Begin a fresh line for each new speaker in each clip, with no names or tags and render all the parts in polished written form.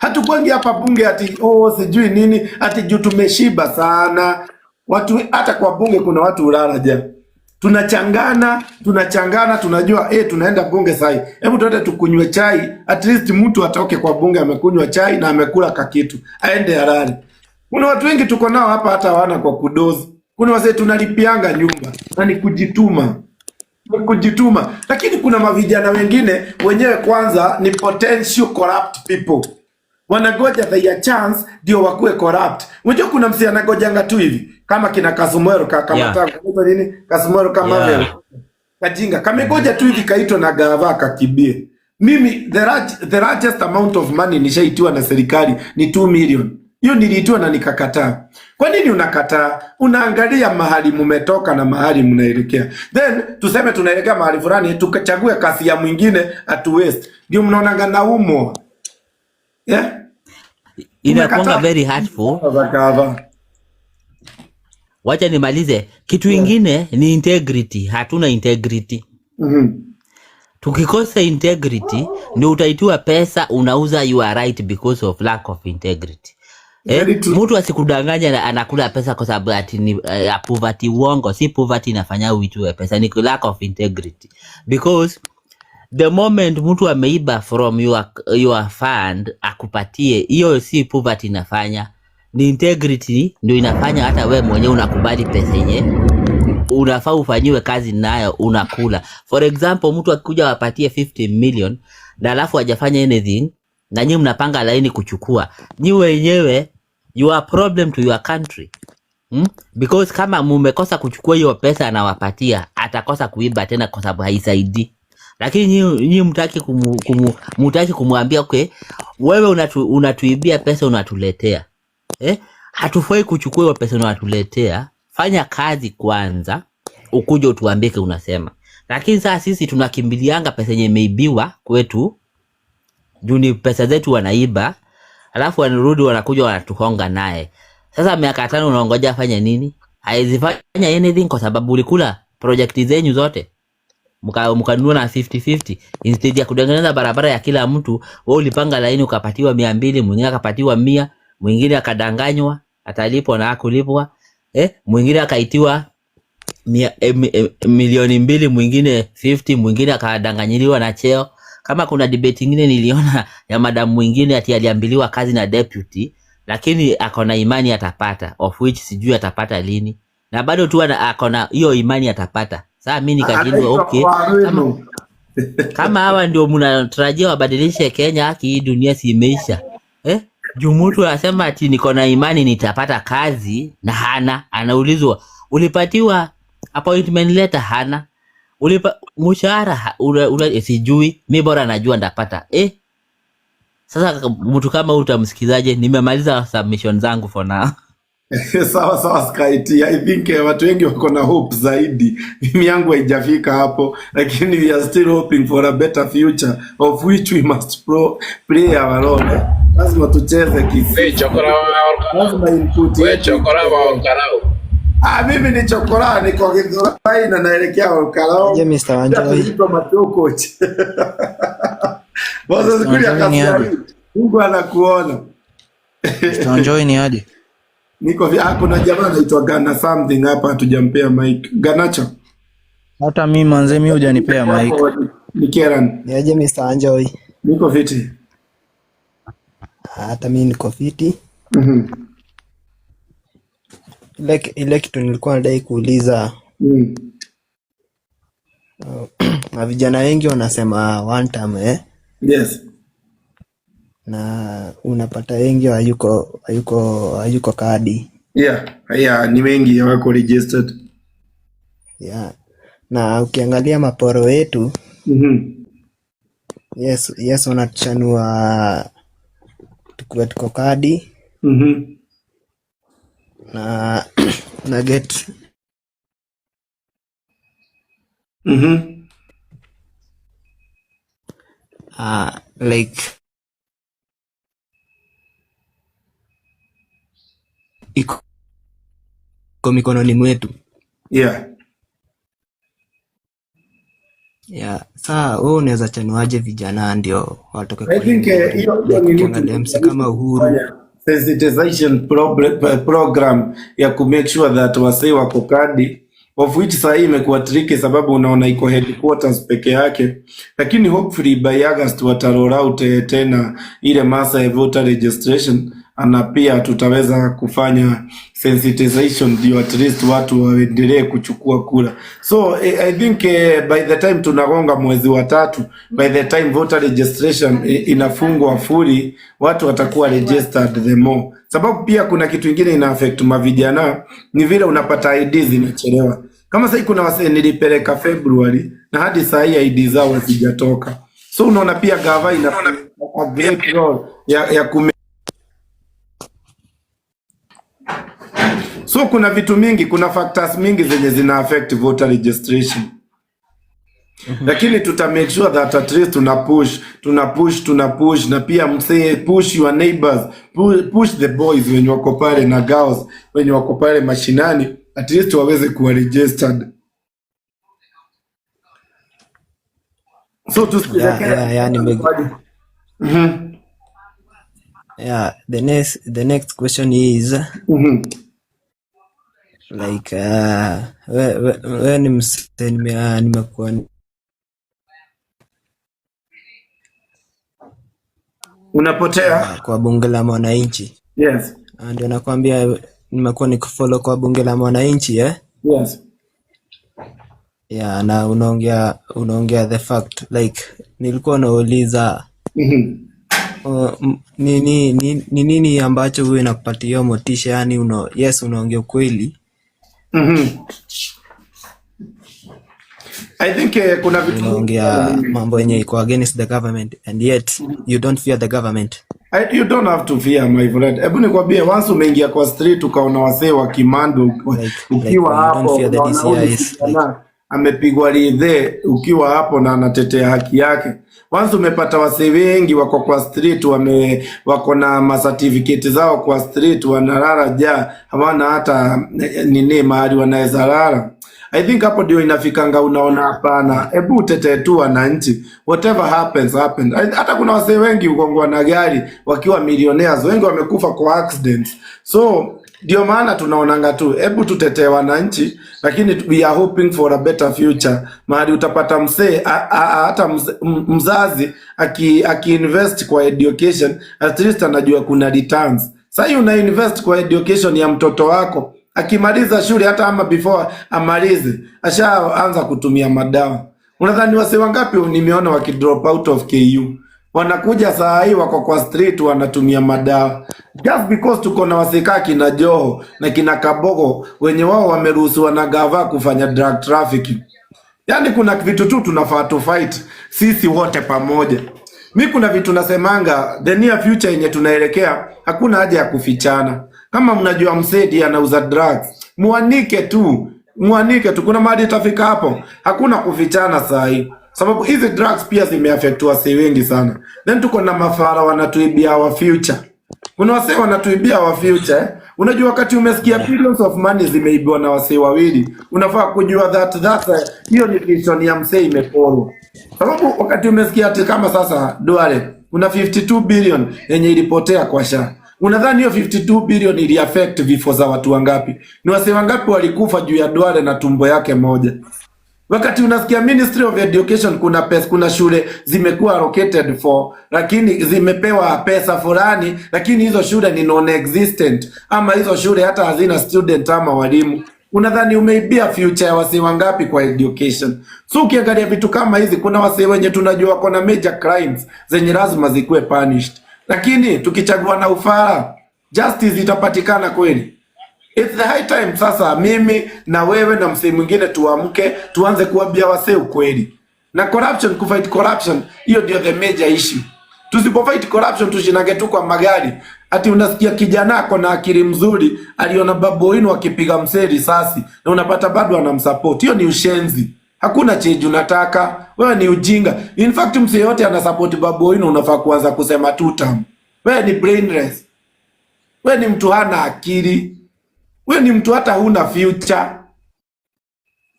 Hatukwangi hapa bunge ati oh, sijui nini ati juu tumeshiba sana. Watu hata kwa bunge kuna watu ulala ja. Tunachangana, tunachangana, tunajua tunaenda bunge sahi. Hebu tuende tukunywe chai, at least mtu atoke kwa bunge amekunywa chai na amekula kakitu, aende halali. Kuna watu wengi tuko nao hapa hata hawana kwa kudozi. Kuna wazee tunalipianga nyumba na ni kujituma kujituma, lakini kuna mavijana wengine wenyewe kwanza ni potential corrupt people, wanagoja their chance ndio wakuwe corrupt. Unajua kuna msee anagojanga tu hivi kama kina Kasumwero kama tangu nini Kasumwero kama vile kajinga kamegoja tu hivi kaitwa na gava kakibie. Mimi the largest amount of money nishaitiwa na serikali ni 2 million. Hiyo niliitiwa na nikakataa. Kwa nini unakataa? Unaangalia mahali mumetoka na mahali mnaelekea, then tuseme tunaelekea mahali fulani, tukachague kasi ya mwingine atu waste. Ndio mnaonanga naumwa, yeah?
Inakuanga
Umekataa
very hurtful.
za gava.
Wacha nimalize. Kitu ingine ni integrity. Hatuna integrity. Tukikosa integrity ndio utaitiwa pesa, unauza you are right because of lack of integrity.
Very true.
Mtu asikudanganya na anakula pesa kwa sababu ati ni ya poverty. Uongo, si poverty inafanya uitwe pesa, ni lack of integrity, because the moment mtu ameiba from your fund akupatie hiyo, si poverty inafanya, ni integrity ndio inafanya. Hata we mwenyewe unakubali pesa yenye unafaa ufanyiwe kazi nayo unakula. For example, mtu akikuja wapatie 50 million na alafu hajafanya anything na nyinyi mnapanga laini kuchukua, nyi wenyewe you are problem to your country. Because kama mumekosa kuchukua hiyo pesa anawapatia, atakosa kuiba tena kwa sababu haisaidii. Lakini nyi mtaki mutaki kumwambia okay, wewe unatuibia pesa unatuletea. Eh? Hatufai kuchukua hiyo pesa unatuletea. Fanya kazi kwanza, ukuje utuambie unasema. Lakini sasa sisi tunakimbilianga pesa yenye imeibiwa kwetu, juu ni pesa zetu wanaiba, alafu wanarudi wanakuja wanatuhonga naye. Sasa miaka 5 unaongoja afanye nini? Haezi fanya anything kwa sababu ulikula project zenyu zote mkanunua na 50-50 instead ya kutengeneza barabara ya kila mtu. Wewe ulipanga laini ukapatiwa 200, mwingine akapatiwa 100, mwingine akadanganywa atalipwa na hakulipwa, mwingine akaitiwa milioni 2, mwingine 50, mwingine akadanganyiliwa na cheo. Kama kuna debate ingine niliona ya madam mwingine ati aliambiliwa kazi na deputy, lakini ako na imani atapata, of which sijui atapata lini, na bado tu ako na hiyo imani atapata. Sasa mimi nikashindwa,
Anaitwa
okay,
Waruno.
kama hawa ndio mnatarajia wabadilishe Kenya, haki hii dunia si imeisha? Juu mtu anasema ati niko na imani nitapata kazi na hana, anaulizwa ulipatiwa appointment letter? Hana. Ulipa mshahara sijui, mi bora najua ndapata. Sasa mtu kama huyu utamsikizaje? Nimemaliza submission zangu for now.
Sawa sawa, Sky T. I think watu wengi wako na hope zaidi. Mimi yangu haijafika hapo, lakini we are still hoping for a better future of which we must play our role. Lazima tucheze
We
kisisi,
chokora wa Olkarau.
lazima input
We
yetu
chokora wa
itolewe.
Olkarau.
Ah, mimi ni chokora, niko Githurai na naelekea Olkarau.
Aje Mr.
Pia
Wanjohi.
kuitwa Matoko. Moses
Mr.
Kuria
Wanjohi ni aje?
Kasiari, Mungu anakuona.
Mr. Wanjohi ni aje?
Niko kuna jamaa anaitwa Gana something hapa hatujampea mic. Ganacho.
Hata mi manze, mi hujanipea mic.
Ni Keran.
Ni aje Mr. Wanjohi.
Niko fiti.
Hata mi niko fiti. Ile kitu nilikuwa nadai kuuliza, na vijana wengi wanasema one time,
Yes.
na unapata wengi hayuko kadi.
Yeah, ni wengi hawako registered.
Yeah. Na ukiangalia maporo wetu, yes, wanatuchanua tukuwe tuko kadi na na get like iko mikononi mwetu. Yeah. Saa wewe unaweza chanuaje vijana ndio watoke
I
kwa hii
think
ngori?
hiyo
Like
nini
ukiangalia mse kama Uhuru
tulifanya sensitization program ya ku make sure that wasee wako kadi, of which saa hii imekuwa tricky sababu unaona iko headquarters peke yake, lakini hopefully by August wata roll out tena ile masa ya voter registration, na pia tutaweza kufanya sensitization ndio at least watu waendelee kuchukua kura. So I think by the time tunagonga mwezi wa tatu, by the time voter registration inafungwa fully, watu watakuwa registered the more. Sababu pia kuna kitu ingine ina affect mavijana ni vile unapata ID zinachelewa. Kama sasa kuna wasee nilipeleka February na hadi saa hii ID zao hazijatoka. So unaona pia gava ina a great role ya kume. So kuna vitu mingi, kuna factors mingi zenye zina affect voter registration. Lakini tuta make sure that at least tuna push, tuna push, tuna push, na pia msee push your neighbors, push the boys wenye wako pale na girls wenye wako pale mashinani, at least waweze kuwa registered. So tusikize
yeah,
kila
yeah, yeah,
Mhm.
yeah, the next question is like we ni mse nimekuwa
Unapotea.
kwa bunge la mwananchi.
Yes.
Ndio nakwambia nimekuwa nikifollow kwa bunge la mwananchi, eh?
Yes.
Yeah, na unaongea the fact, like nilikuwa nauliza ni nini ambacho huwa inakupatia hiyo motisha, yani yes, unaongea ukweli.
I think kuna vitu mingi
Unaongea
sana.
mambo yenye iko against the government and yet you don't fear the government.
You don't have to fear, my friend. Hebu nikwambie, once umeingia kwa street ukaona wasee wa kimando
Like
ukiwa
you don't
hapo
fear the
unaona huyu
DCIs, like
kijana amepigwa ridhe, ukiwa hapo na anatetea haki yake. Once umepata wasee wengi wako kwa street, wako na masertificate zao kwa street, wanalala jaa, hawana hata nini mahali wanaweza lala. I think hapo ndio inafikanga, unaona hapana, hebu utetee tu wananchi, whatever happens happens. Hata kuna wasee wengi ugongwa na gari wakiwa millionaires, wengi wamekufa kwa accidents. So ndio maana tunaonanga tu, hebu tutetee wananchi, lakini we are hoping for a better future, mahali utapata msee hata mzazi aki invest kwa education, at least anajua kuna returns. Sasa una invest kwa education ya mtoto wako, akimaliza shule hata ama before amalize ashaanza kutumia madawa. Unadhani wase wangapi nimeona wakidrop out of KU wanakuja saa hii wako kwa street wanatumia madawa just because tuko na wasekaa kina Joho na kina Kabogo wenye wao wameruhusiwa na gava kufanya drug trafficking. Yaani kuna vitu tu tunafaa tu fight sisi wote pamoja. Mi kuna vitu nasemanga the near future yenye tunaelekea, hakuna haja ya kufichana. Kama mnajua msedi anauza drugs, muanike tu, muanike tu. Kuna mahali itafika hapo, hakuna kufichana saa hii, sababu hizi drugs pia zimeaffect wasee wengi sana. Then tuko na mafara wanatuibia our future. Kuna wasee wanatuibia our future, eh? Unajua wakati umesikia billions of money zimeibiwa na wasee wawili, unafaa kujua that hiyo ni vision ya msee imeporwa. Sababu wakati umesikia ati kama sasa Duale kuna 52 billion yenye ilipotea kwa SHA. Unadhani hiyo 52 billion ili affect vifo za watu wangapi? Ni wasee wangapi walikufa juu ya Duale na tumbo yake moja? Wakati unasikia Ministry of Education kuna pesa, kuna shule zimekuwa allocated for, lakini zimepewa pesa fulani, lakini hizo shule ni non-existent, ama hizo shule hata hazina student ama walimu. Unadhani umeibia future ya wasee wangapi kwa education? So ukiangalia vitu kama hizi, kuna wasee wenye tunajua wako na major crimes zenye lazima zikuwe punished, lakini tukichagua na ufara, justice itapatikana kweli? It's the high time sasa mimi na wewe na msee mwingine tuamke, tuanze kuambia wasee ukweli. Na corruption, kufight corruption, hiyo ndio the major issue. Tusipofight corruption tushinage tu kwa magari. Ati unasikia kijana ako na akili mzuri, aliona Babu Owino akipiga msee risasi na unapata bado anamsupport. Hiyo ni ushenzi. Hakuna change unataka. Wewe ni ujinga. In fact msee yote anasupport Babu Owino unafaa kuanza kusema two term. Wewe ni brainless. Wewe ni mtu hana akili. Wewe ni mtu hata huna future.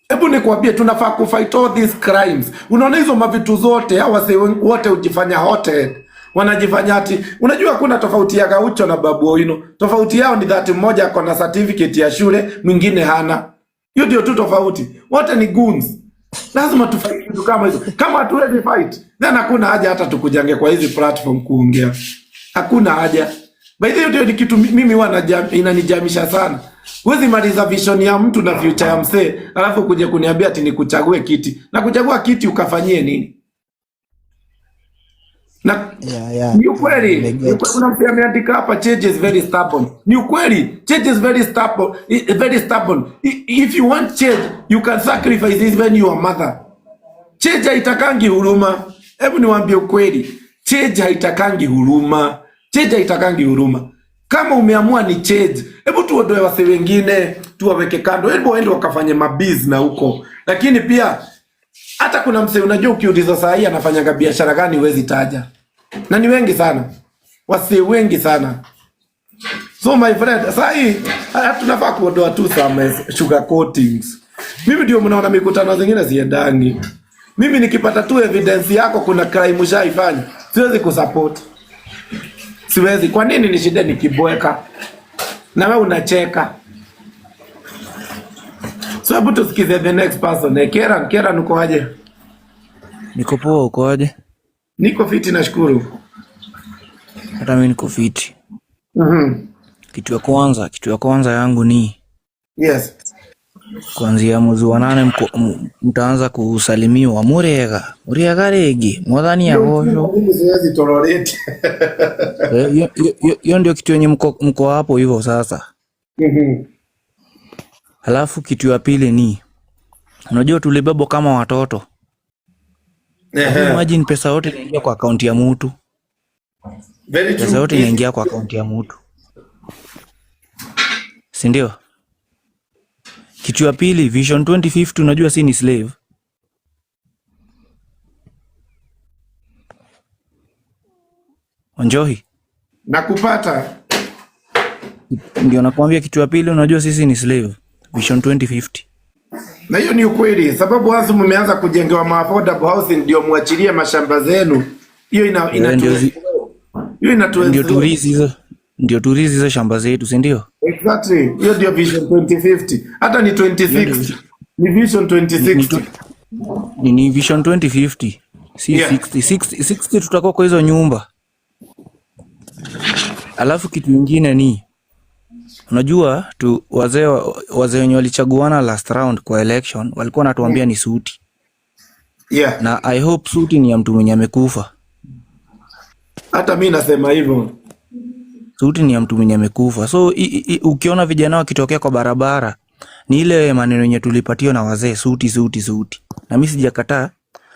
Hebu nikwambie, tunafaa kufight all these crimes. Unaona hizo mavitu zote, hao wasee wote hujifanya hothead, wanajifanya ati, unajua kuna tofauti ya Gaucho na Babu Owino. Tofauti yao ni that mmoja ako na certificate ya shule, mwingine hana. Hiyo ndio tu tofauti. Wote ni goons. Lazima tufight vitu kama hizo. Kama hatuwezi fight, then hakuna haja hata tukujange kwa hizi platform kuongea. Hakuna haja. By the way, ndio ni kitu mimi huwa inanijamisha sana. Huwezi maliza vision ya mtu na future ya msee, alafu kuja kuniambia ati nikuchague kiti. Na kuchagua kiti ukafanyie nini? Na
Yeah,
ni ukweli, ni
nimeget.
ukweli. Kuna mtu ameandika hapa, change is very stubborn. Ni ukweli, change is very stubborn, very stubborn. If you want change, you can sacrifice even your mother. Change haitakangi huruma. Hebu niwaambie ukweli, change haitakangi huruma. Change haitakangi huruma. Kama umeamua ni change, hebu tuondoe wase wengine, tuwaweke kando, hebu waende wakafanye mabiz na huko. Lakini pia hata kuna msee unajua, ukiuliza saa hii anafanyaga biashara gani, huwezi taja, na ni wengi sana, wasee wengi sana. So my friend, saa hii tunafaa kuondoa tu some sugar coatings. Mimi ndio mnaona mikutano zingine ziendangi. Mimi nikipata tu evidence yako kuna crime ushaifanya, siwezi kusupport, siwezi. Kwa nini nishinde nikibweka na wewe unacheka? So hebu tusikize the next person. Eh, Keran, Keran uko aje?
Niko poa, uko aje?
Niko fiti nashukuru.
Hata mimi niko fiti. Kitu ya kwanza yangu ni kuanzia mwezi wa nane mtaanza kusalimiwa murega murega regi mwathani
Hiyo
agocwo.
mimi siwezi tolerate.
Eh, hiyo ndio kitu yenye mko hapo hivyo sasa. Halafu kitu ya pili ni, unajua tulibebwa kama watoto. Hebu imagine pesa yote inaingia kwa akaunti ya mutu.
Very
Pesa
true.
yote inaingia kwa akaunti ya mutu, si ndio? Kitu ya pili, Vision 2050, unajua si ni slave. Wanjohi,
Nakupata.
ndio nakwambia kitu ya pili, unajua sisi ni slave. Vision 2050.
Na hiyo ni ukweli, sababu once mmeanza kujengewa ma affordable housing ndio muachilie mashamba zenu. Hiyo ina
Eh, ndio
inatu hiyo inatu
ndio turizi hizo, ndio turizi hizo shamba zetu, si ndio?
Exactly. Hiyo ndio Vision 2050. Hata ni
Hiyo ndio
2060. Ni Vision 2060.
ni Vision 2050 si 60 60 60 tutakuwa kwa hizo nyumba. Alafu kitu ingine ni, unajua tu wazee wenye walichaguana last round kwa election walikuwa wanatuambia ni suti. Na I hope suti ni ya mtu mwenye amekufa.
Hata mi nasema hivyo.
Suti ni ya mtu mwenye amekufa. So ukiona vijana wakitokea kwa barabara ni ile maneno yenye tulipatiwa na wazee, suti suti suti. Na mimi sijakataa,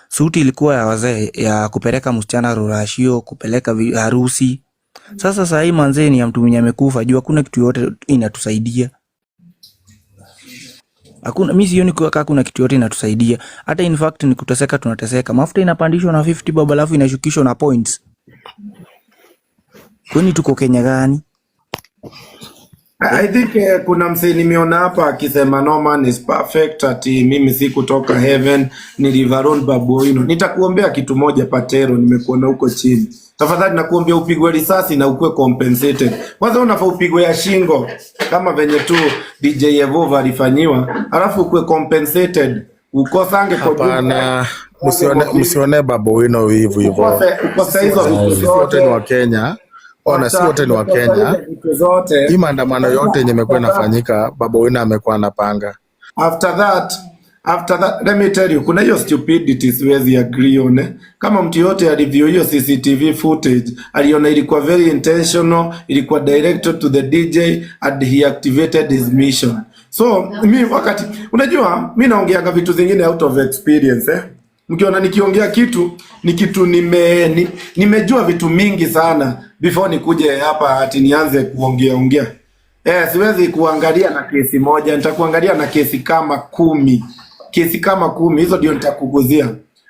suti ilikuwa ya wazee ya kupeleka msichana rurashio, kupeleka harusi. Sasa saa hii manzee ni ya mtu mwenye amekufa, juu hakuna kitu yote inatusaidia. Hakuna, mimi sioni kwa kama kuna kitu yote inatusaidia. Hata in fact ni kuteseka, tunateseka. Mafuta inapandishwa na 50 bob alafu inashukishwa na points. Kwani tuko Kenya gani?
I think kuna msee nimeona hapa akisema no man is perfect, ati mimi si kutoka heaven, ni Rivaron Babu Owino. Nitakuombea kitu moja Patero, nimekuona huko chini. Tafadhali nakuombea upigwe risasi na ukuwe compensated. Kwanza unafaa upigwe ya shingo kama venye tu DJ Evova alifanyiwa, alafu ukuwe compensated, ukosange kwa jumla.
Hapana, msione Babu Owino wivu hivyo.
Ukose hizo vitu
Sisi wote ni
zote.
wa Kenya. Ona, si wote ni wa
Ukose
Kenya.
hizo vitu zote.
Hii maandamano yote yenye imekuwa inafanyika, Babu Owino amekuwa anapanga.
After that, let me tell you, kuna hiyo stupidity siwezi agree on. Eh. Kama mtu yote alivyo hiyo CCTV footage, aliona ilikuwa very intentional, ilikuwa directed to the DJ and he activated his mission. So mi wakati unajua mi naongeanga vitu zingine out of experience, eh. Mkiona nikiongea kitu ni kitu nimejua vitu mingi sana before nikuje hapa ati nianze kuongea ongea. Eh, siwezi kuangalia na kesi moja, nitakuangalia na kesi kama 10. Kesi kama 10, hizo ndio nitakuguzia.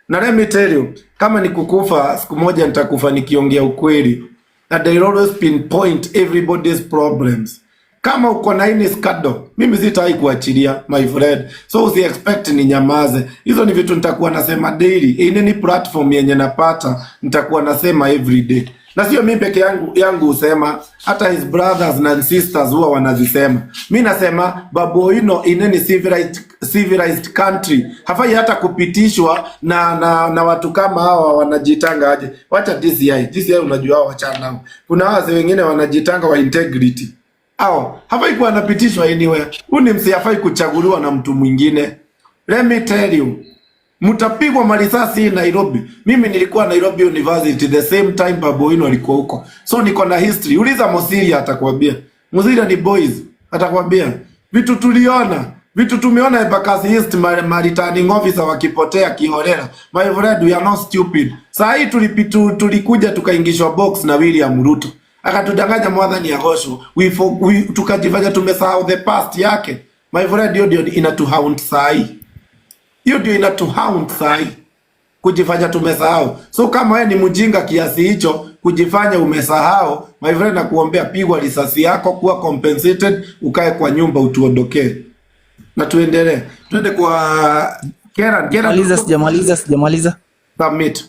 Na let me tell you, kama ni kukufa, siku moja nitakufa nikiongea ukweli. And I always pinpoint everybody's problems. Kama uko na ini scandal, mimi sitawahi kuachilia, my friend, so usi expect ni nyamaze. Hizo ni vitu nitakuwa nasema daily in any platform yenye napata, nitakuwa nasema every day, na sio mi peke yangu husema, hata his brothers na sisters huwa wanazisema. Mi nasema Babu Owino in any civilized country hafai hata kupitishwa na watu kama hawa wanajitanga aje. Wacha DCI, DCI unajua hao, wachana nao. Kuna wazee wengine wanajitanga wa integrity au hafai kuwa anapitishwa anywhere. Huyu ni msee hafai kuchaguliwa na mtu mwingine. Let me tell you, mtapigwa marisasi Nairobi. Mimi nilikuwa Nairobi University the same time Babu Owino alikuwa huko, so niko na history. Uliza Mosiria atakwambia. Mosiria ni boys, atakwambia vitu tuliona, vitu tumeona Embakasi East, ma returning officer wakipotea kiholela. My friend, we are not stupid. Saa hii tulikuja tukaingishwa box na William Ruto akatudanganya mwathani agocwo, tukajifanya tumesahau the past yake. My friend, hiyo ndio inatuhaunt saa hii, hiyo ndio inatuhaunt saa hii, kujifanya tumesahau. So kama wewe ni mjinga kiasi hicho kujifanya umesahau, my friend, nakuombea pigwa risasi yako, kuwa compensated, ukae kwa nyumba utuondokee, na tuendelee. Twende kwa Keran. Keran,
Maliza, sijamaliza, sijamaliza.
Submit.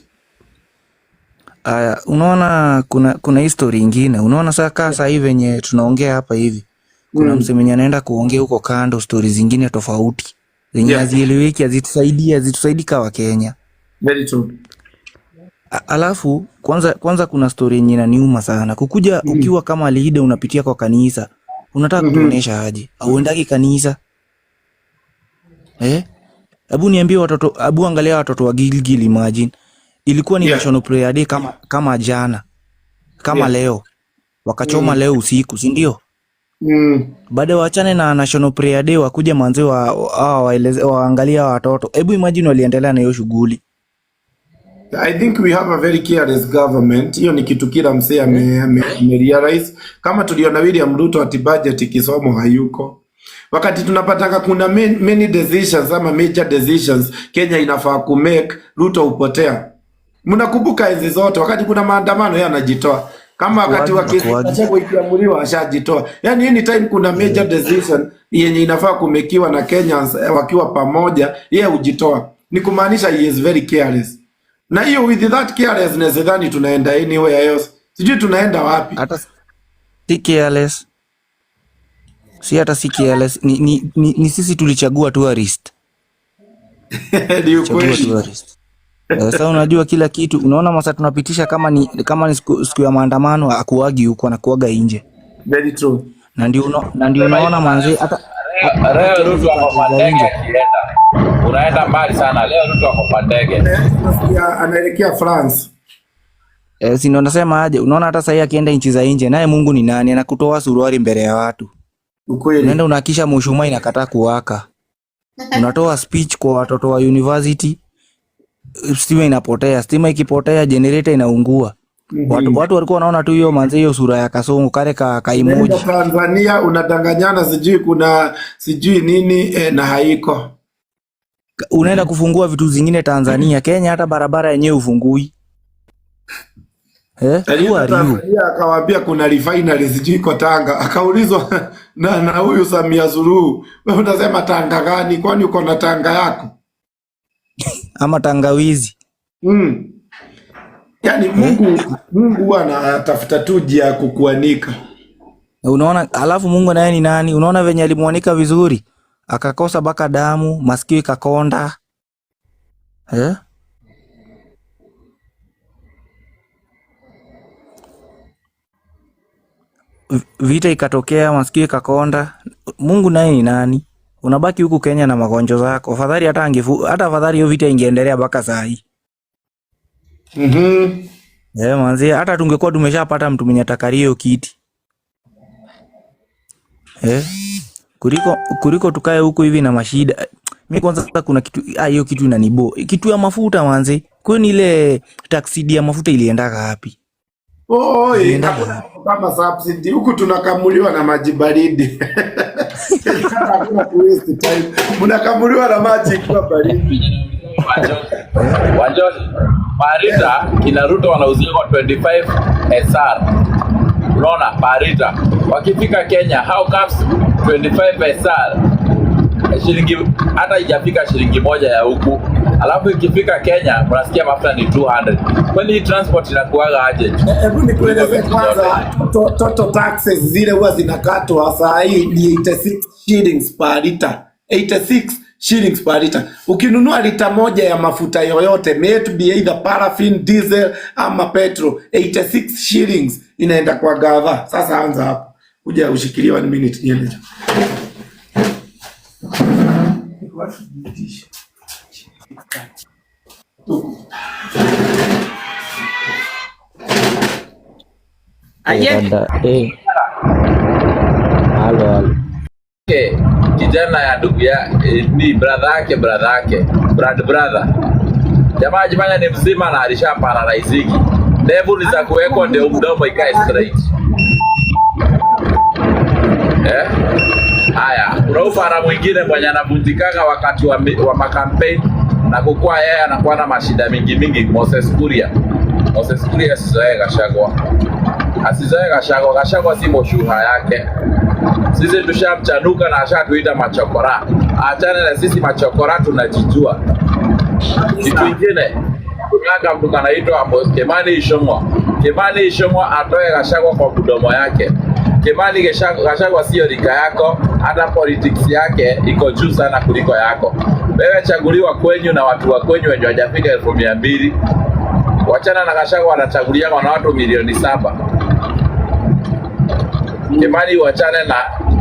Aya, unaona kuna history ingine. Unaona saa kaa saa hii venye tunaongea hapa hivi. Kuna msee mwenye anaenda kuongea huko kando story zingine tofauti zenye hazieleweki, hazitusaidii, hazitusaidii kama Wakenya.
Very true.
Alafu kwanza kuna story yenye inaniuma sana. Kukuja ukiwa kama leader unapitia kwa kanisa. Unataka kutuonesha aje? Auendagi kanisa? Eh? Hebu niambie watoto, hebu angalia watoto wa Gilgil, imagine. Ilikuwa ni National Prayer Day kama jana, kama leo. Wakachoma leo usiku, si ndio?
Mm.
Baada waachane na National Prayer Day wakuja manze wa waeleze waangalia watoto. Hebu imagine waliendelea na hiyo shughuli.
I think we have a very careless government. Hiyo ni kitu kila msee ame realize. Kama tuliona William Ruto ati budget ikisomwa hayuko. Wakati tunapataka kuna many, many decisions ama major decisions Kenya inafaa kumake, Ruto hupotea. Mnakumbuka enzi zote wakati kuna maandamano yeye anajitoa. Kama wakati wa kesi
Hakuagi.
Gachagua ikiamuliwa ashajitoa. Yaani anytime kuna major decision yenye inafaa kumekiwa na Kenyans wakiwa pamoja, yeye hujitoa. Ni kumaanisha he is very careless. Na hiyo with that carelessness sidhani tunaenda anywhere else. Sijui tunaenda wapi.
Hata si careless. Si hata si careless. Ni sisi tulichagua tourist.
Ni
Chagua
ukweli.
tourist. Sasa unajua kila kitu, unaona masa tunapitisha kama ni siku ya maandamano akuagi huko, anakuaga nje.
Very true.
Na ndio unaona manze hata
Leo Ruto ako kwa
za
ndege
nje.
akienda. Unaenda mbali sana. Leo Ruto ako kwa ndege.
Nasikia anaelekea France.
Eh, si ndio nasema aje, unaona hata sahii akienda nchi za nje, naye Mungu ni nani anakutoa suruali mbele ya watu.
Ukweli.
Unaenda unahakisha mshumaa inakataa kuwaka. Unatoa speech kwa watoto wa university, stima inapotea, stima ikipotea generator inaungua. Watu walikuwa wanaona tu hiyo manze, hiyo sura ya Kasongo kale ka
Unaenda
emoji.
Tanzania unadanganyana sijui kuna sijui nini na haiko.
Unaenda kufungua vitu zingine Tanzania, Kenya hata barabara yenyewe ufungui. Eh, who
Alienda
are you?
Tanzania akawaambia kuna refinery sijui iko Tanga, akaulizwa na huyu Samia Suluhu, wewe unasema Tanga gani? Kwani uko na Tanga yako?
Ama tangawizi.
Yaani Mungu huwa anatafuta tu njia ya kukuanika.
Na unaona, alafu Mungu naye ni nani? Unaona venye alimwanika vizuri, akakosa baka damu, masikio ikakonda. Eh? Vita ikatokea, masikio ikakonda. Mungu naye ni nani? Unabaki huku Kenya na magonjwa zako. Afadhali hata hata afadhali hiyo vita ingeendelea mpaka saa hii. Eh, manzi hata tungekuwa tumeshapata mtu mwenye atakalia hiyo kiti. Eh? Kuliko tukae huku hivi na mashida. Mi kwanza kuna kitu hiyo kitu inanibo. Kitu ya mafuta manzi. Kwani ile taxi ya mafuta iliendaga wapi?
Oi,
Iliendaga
hakuna
wapi?
kama subsidy huku tunakamuliwa na maji baridi. Hakuna ku waste time. Mnakamuliwa na maji ikiwa baridi.
Wanjohi, Marita kina Ruto wanauzia kwa 25 SR. Unaona, per liter. Wakifika Kenya, how comes 25 pesa shilingi hata haijafika shilingi moja ya huku, alafu ikifika Kenya mnasikia mafuta ni 200. Kwani hii transport inakuwaga aje?
Hebu
Kuliko
nikueleze
vitu zote.
Kwanza, total taxes zile huwa zinakatwa saa hii ni 86 shillings per liter. 86 shillings per liter. Ukinunua lita moja ya mafuta yoyote, may it be either paraffin, diesel ama petrol, 86 shillings inaenda kwa gava. Sasa anza hapo. Kuja ushikilie one minute niende.
Eh,
Aye.
dada, eh, halo halo.
Okay, kijana ya ndugu ya ni brother yake brother yake brad brother jamaa jifanya ni mzima na alisha pararaiziki. Ndevu ni za kuwekwa ndio mdomo ikae straight. Eh? Haya, kuna ufara mwingine mwenye anavunjikaga wakati wa makampeni na kukua yeye anakuwa na mashida mingi mingi, Moses Kuria. Moses Kuria asizoee Gachagua, asizoee Gachagua. Gachagua si moshuha yake. Sisi tushamchanuka na ashatuita machokora. Achane na sisi machokora, tunajijua. Kitu ingine kunaka mtu kanaitwa Kimani Ichung'wa. Kimani Ichung'wa atoe Gachagua kwa mdomo yake. Kimani Gachagua sio rika yako, hata politics yake iko juu sana kuliko yako. Wewe chaguliwa kwenyu na watu wa kwenyu wenye hawajafika 200,000. Wachana na Gachagua, wanachaguliwa na watu milioni 7. Kimani, wachane na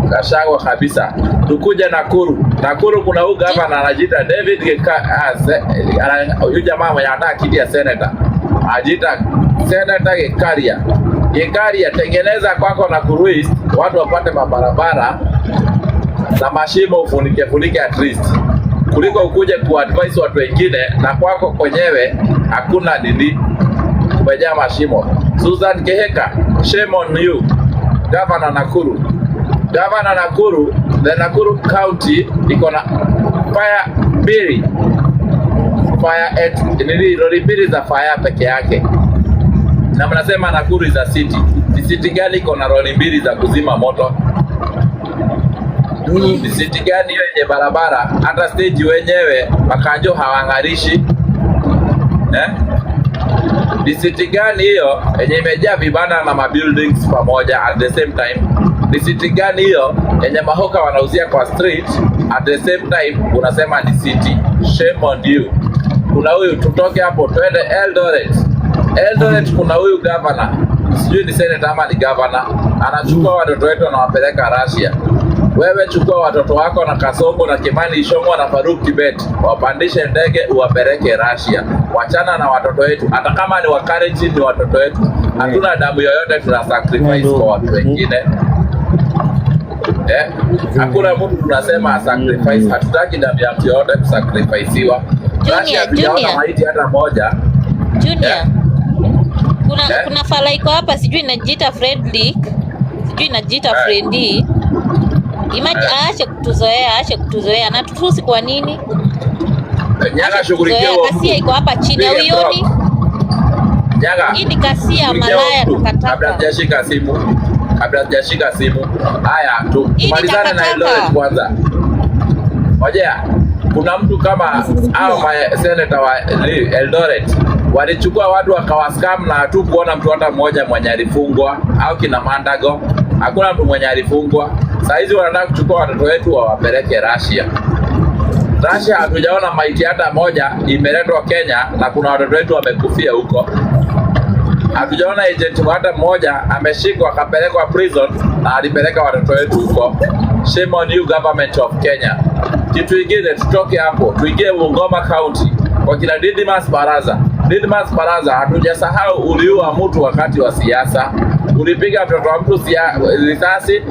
Gachagua kabisa. Tukuje Nakuru. Nakuru kuna huyu gavana anajiita David Geka, huyu jamaa mwenye anataka kiti ya senator. Anajiita Senator Gikaria. Gikaria, tengeneza kwako Nakuru East, watu wapate mabarabara na mashimo ufunike funike at least, kuliko ukuje kuadvise watu wengine na kwako kwenyewe hakuna nini, kumejaa mashimo. Susan Kihika, shame on you, Governor Nakuru. Governor Nakuru, the Nakuru County iko na fire mbili, fire at nini, lori mbili za fire peke yake, na mnasema Nakuru is a city. Ni city gani iko na lori mbili za kuzima moto? Ni city gani hiyo yenye barabara hata stage wenyewe makanjo hawang'arishi eh? Ni city gani hiyo yenye imejaa vibanda na mabuildings pamoja at the same time? Ni city gani hiyo yenye mahoka wanauzia kwa street at the same time? Unasema ni city. Shame on you. Kuna huyu, tutoke hapo twende Eldoret. Eldoret kuna huyu governor, sijui ni senator ama ni governor, anachukua watoto wetu anawapeleka Russia. Wewe chukua watoto wako na Kasongo na Kimani Ichung'wa na Faruk Kibet, wapandishe ndege uwapeleke Russia. Wachana na watoto wetu, hata kama ni Wakalenjin ni watoto wetu. Hatuna damu yoyote tuna sacrifice kwa watu wengine eh? Hakuna mtu tunasema sacrifice, hatutaki damu ya mtu yoyote kusacrificeiwa. Russia
Junior,
hatujaona
Junior,
maiti hata moja
Junior.
eh?
Kuna
Eh?
kuna fala iko hapa sijui inajiita Fredrick, sijui inajiita Frendi. Imagine aache kutuzoea, aache kutuzoea. Na tutusi kwa nini?
Nyaga,
Aache
shughulikia
kutuzoea.
huo
Kasia
mtu,
iko hapa chini,
pige
hauioni?
block. Nyaga,
Hii ni kasia
shughulikia huo
malaya
mtu kabla
takataka.
sijashika simu, kabla sijashika simu. Haya,
Hii ni
tumalizane na Eldoret
takataka.
kwanza. Ngojea, kuna mtu kama hao ma senator wa Eldoret walichukua watu wakawaskam na hatukuona mtu hata mmoja mwenye alifungwa au kina Mandago, hakuna mtu mwenye alifungwa. Saa hizi wanataka kuchukua watoto wetu wawapeleke Russia. Russia hatujaona maiti hata moja imeletwa Kenya na kuna watoto wetu wamekufia huko. Hatujaona agent hata mmoja ameshikwa akapelekwa prison na alipeleka watoto wetu huko. Shame on you government of Kenya. Kitu ingine, tutoke hapo tuingie Bungoma County kwa kina Didmus Baraza. Didmus Baraza, hatujasahau uliua mtu wakati wa siasa, ulipiga mtoto wa mtu risasi,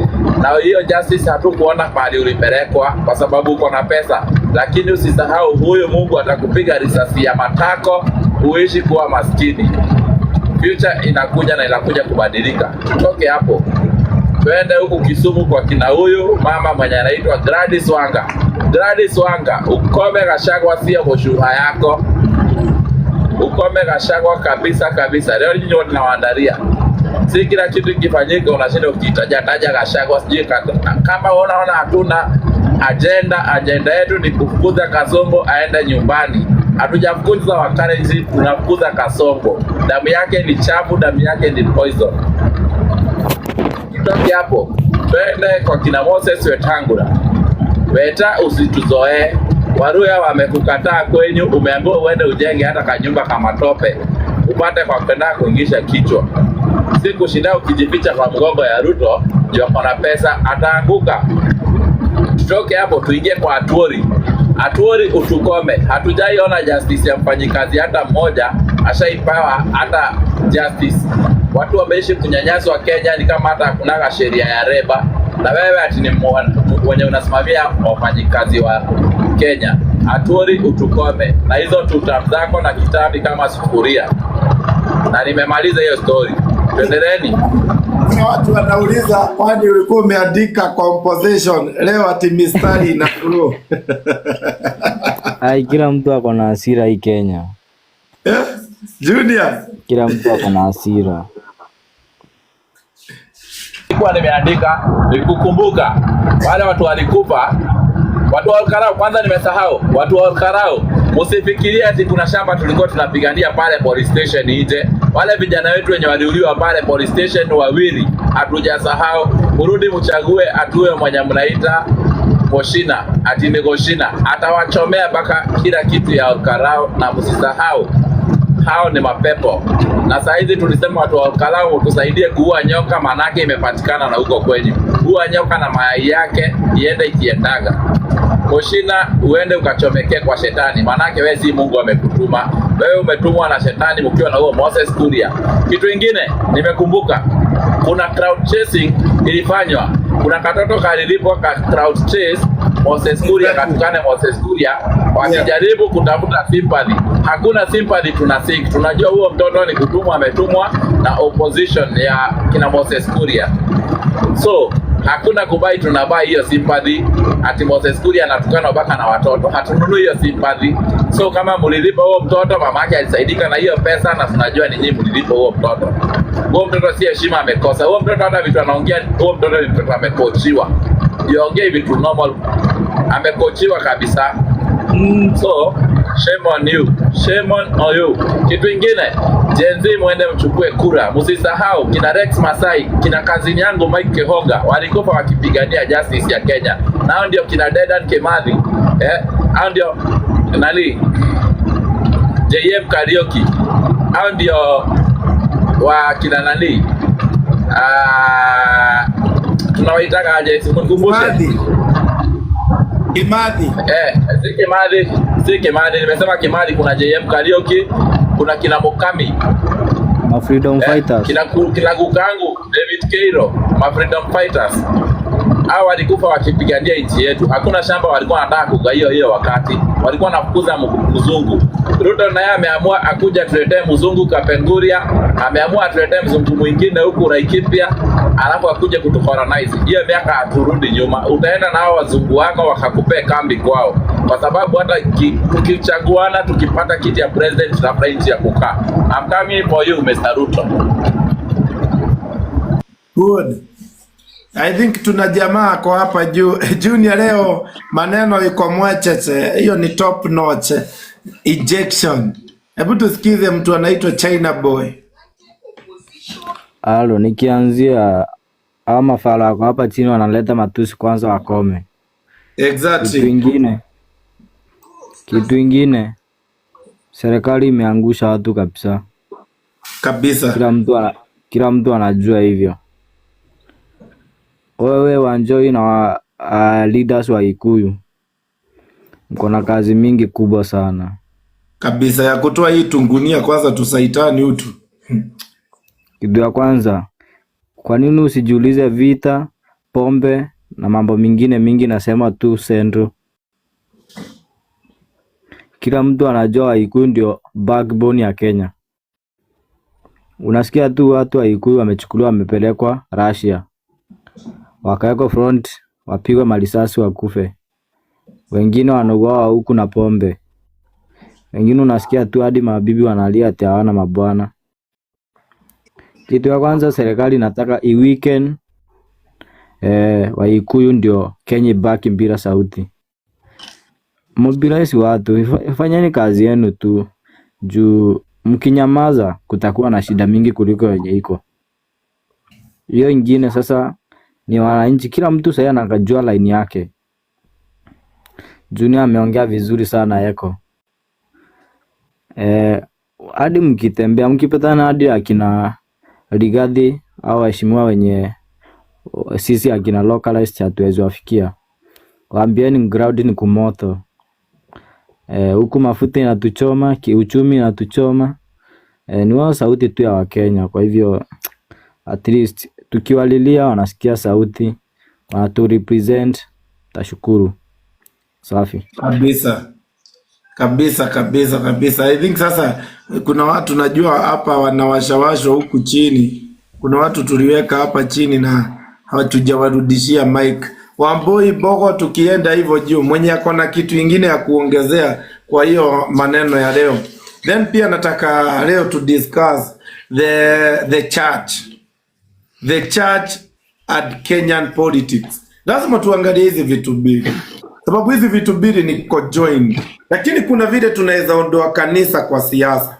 na hiyo justice hatukuona pahali ulipelekwa kwa sababu uko na pesa, lakini usisahau huyu Mungu atakupiga risasi ya matako uishi kuwa maskini. Future inakuja na inakuja kubadilika. Tutoke hapo twende huku Kisumu kwa kina huyu mama mwenye anaitwa Gladys Wanga. Gladys Wanga, ukome Gachagua sio mshuha yako, ukome Gachagua kabisa kabisa. Leo nyinyi wote nawaandalia Si kila kitu ikifanyika unashinda ukitaja taja Gachagua sijui kama unaona hatuna agenda. Agenda yetu ni kufukuza Kasongo aende nyumbani. Hatujafukuza Wakalenjin, tunafukuza Kasongo. Damu yake ni chafu, damu yake ni poison. Tutoke hapo twende kwa kina Moses Wetangula. Weta, usituzoee. Waluhya wamekukataa kwenyu, umeambiwa uende ujenge hata kanyumba kama tope upate kwa kwenda kuingisha kichwa, si kushinda ukijificha kwa mgongo ya Ruto juu ako na pesa, ataanguka. Tutoke hapo tuingie kwa Atwoli. Atwoli utukome, hatujaiona justice ya mfanyikazi hata mmoja ashaipewa hata justice. Watu wameishi kunyanyaswa Kenya, ni kama hata hakunaga sheria ya labour, na wewe ati ni mwenye unasimamia wafanyikazi wa Kenya. Atwoli utukome na hizo tutam zako na kitambi kama sufuria. Na nimemaliza hiyo story, tuendeleni.
Kuna watu wanauliza kwani ulikuwa umeandika composition leo ati mistari ina flow.
Ai, kila mtu ako na hasira hii Kenya.
Eh? Junior,
Kila mtu ako na hasira.
Nilikuwa nimeandika nikukumbuka wale watu walikufa, watu wa Olkalau. Kwanza nimesahau watu wa Olkalau, msifikirie ati kuna shamba tulikuwa tunapigania pale police station nje. Wale vijana wetu wenye waliuliwa pale police station wawili, hatujasahau. Mrudi mchague atue mwenye mnaita Koshina, ati ni Koshina, atawachomea mpaka kila kitu ya Olkalau, na msisahau hao ni mapepo. Na saa hizi tulisema watu wa Olkalau tusaidie kuua nyoka, manake imepatikana na huko kwenyu. Ua nyoka na mayai yake iende ikiendaga. Koshina, uende ukachomekee kwa shetani, manake wewe si Mungu amekutuma. Wewe umetumwa na shetani mkiwa na huo Moses Kuria. Kitu ingine nimekumbuka, kuna crowd chasing ilifanywa. Kuna katoto kalilipwa ka crowd chase Moses Kuria, katukane Moses Kuria, wakijaribu kutafuta sympathy. Hakuna sympathy tuna seek. Tunajua huo mtoto ni kutumwa, ametumwa na opposition ya kina Moses Kuria. So hakuna kubuy, tunabuy hiyo sympathy ati Moses Kuria anatukana mpaka na watoto, hatununui hiyo sympathy. So kama mlilipa huo mtoto, mamake alisaidika na hiyo pesa, na tunajua ni nyinyi mlilipa huo mtoto. Huo mtoto si heshima amekosa. Huo mtoto hata vitu anaongea, huo mtoto ni mtoto amekochiwa. Yongee vitu normal, amekochiwa kabisa. So shame on you, shame on you. Kitu ingine, Gen Z muende mchukue kura, msisahau kina Rex Masai, kina kazini yangu Mike Kehonga walikufa wakipigania justice ya Kenya. Nao ndio kina Dedan Kimathi, eh, hao ndio nani JM Kariuki, hao ndio wa kina nani, ah, tunawaitaga aje? Simkumbushe.
Kimathi. Kimathi.
Eh, si Kimathi, si Kimathi, nimesema Kimathi. Kuna JM Kariuki, kuna kina Mukami,
Ma freedom
eh,
fighters.
kina kukangu David Keiro, ma freedom fighters. Hao walikufa wakipigania nchi yetu. Hakuna shamba walikuwa wanataka kugaia hiyo wakati, walikuwa wanafukuza mzungu. Ruto naye ameamua akuja tuletee mzungu Kapenguria, ameamua atuletee mzungu mwingine huku Laikipia, alafu akuje kutucolonize. Hiyo miaka haturudi nyuma, utaenda na hao wazungu wako wakakupee kambi kwao, kwa sababu hata tukichaguana tukipata kiti ya president tutapata nchi ya kukaa. I'm coming for you Mr. Ruto.
Good. I think tuna jamaa ako hapa juu. Junior, leo maneno iko mwecheche, hiyo ni top notch injection. Hebu tusikize mtu anaitwa China Boy.
Halo, nikianzia hawa mafala wako hapa chini wanaleta matusi, kwanza wakome. Kitu ingine, serikali imeangusha watu kabisa.
Kabisa.
Kila mtu anajua hivyo. Wewe Wanjohi na leaders wa Kikuyu mko na kazi mingi kubwa sana.
Kabisa ya kutoa hii tungunia kwanza, tusaitani utu.
Kitu ya kwanza, kwa nini usijiulize vita, pombe na mambo mingine mingi? Nasema tu Central. Kila mtu anajua Wakikuyu ndio backbone ya Kenya. Unasikia tu watu wa Kikuyu wamechukuliwa wamepelekwa Russia, wakawekwa front, wapigwe marisasi wakufe. Wengine wanauawa huku na pombe. Wengine unasikia tu hadi mabibi wanalia ati hawana mabwana. Kitu ya kwanza serikali inataka iweaken Waikuyu ndio Kenya ibaki bila sauti. Mobilize watu, fanyeni kazi yenu tu juu mkinyamaza kutakuwa na shida mingi kuliko yenye iko. Hiyo ingine sasa ni wananchi, kila mtu sasa anakajua line yake. Junior ameongea vizuri sana Eko. Hadi mkitembea mkipatana hadi akina Rigathi au waheshimiwa wenye sisi akina localized hatuwezi wafikia, waambieni ground ni kumoto. Huku mafuta inatuchoma, kiuchumi inatuchoma. Ni wao sauti tu ya Wakenya. Kwa hivyo at least tukiwalilia wanasikia sauti, wanatu represent, tashukuru. Safi.
Kabisa kabisa kabisa kabisa. I think sasa kuna watu najua hapa wanawashawashwa huku chini, kuna watu tuliweka hapa chini na hatujawarudishia mic. Wamboi Bogo, tukienda hivyo juu, mwenye ako na kitu ingine ya kuongezea kwa hiyo maneno ya leo. Then pia nataka leo to discuss the church and Kenyan politics. Lazima tuangalie hizi vitu mbili, sababu hizi vitu mbili ni conjoined, lakini kuna vile tunaweza ondoa kanisa kwa siasa,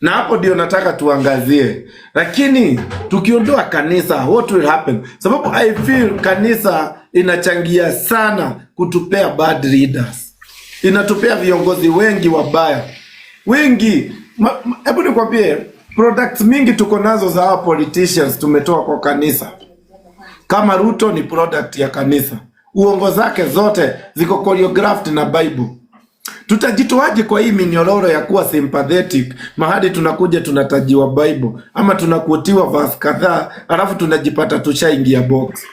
na hapo ndio nataka tuangazie. Lakini tukiondoa kanisa, what will happen? Sababu I feel kanisa inachangia sana kutupea bad leaders, inatupea viongozi wengi wabaya wengi. Hebu nikwambie, products mingi tuko nazo za hawa politicians tumetoa kwa kanisa. Kama Ruto ni product ya kanisa, uongo zake zote ziko choreographed na Bible. Tutajitoaje kwa hii minyororo ya kuwa sympathetic mahali tunakuja tunatajiwa Bible ama tunaquotiwa verse kadhaa, alafu tunajipata tushaingia box.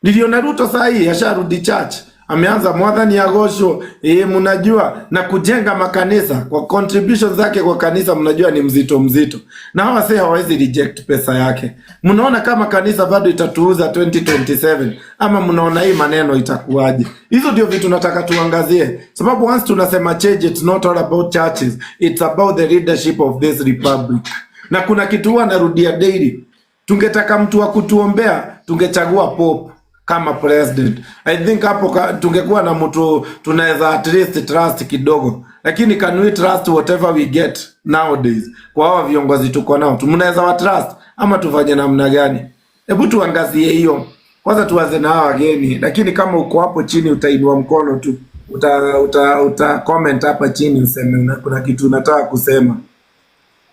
Niliona Ruto saa hii asharudi church, ameanza mwathani agocwo mnajua, na kujenga makanisa kwa contribution zake kwa kanisa, mnajua ni mzito mzito, na hawa sasa hawawezi reject pesa yake. Mnaona kama kanisa bado itatuuza 2027 ama mnaona hii maneno itakuwaje? Hizo ndio vitu nataka tuangazie, sababu once tunasema change, it's not all about churches, it's about the leadership of this republic. Na kuna kitu huwa narudia daily, tungetaka mtu wa kutuombea tungechagua Pope kama president. I think hapo tungekuwa na mtu tunaweza at least trust kidogo, lakini can we trust whatever we get nowadays kwa hawa viongozi tuko nao? Mnaweza wa trust ama tufanye namna gani? Hebu tuangazie hiyo kwanza, tuanze na hawa wageni, lakini kama uko hapo chini utainua mkono tu, uta comment hapa chini useme kuna kitu unataka kusema.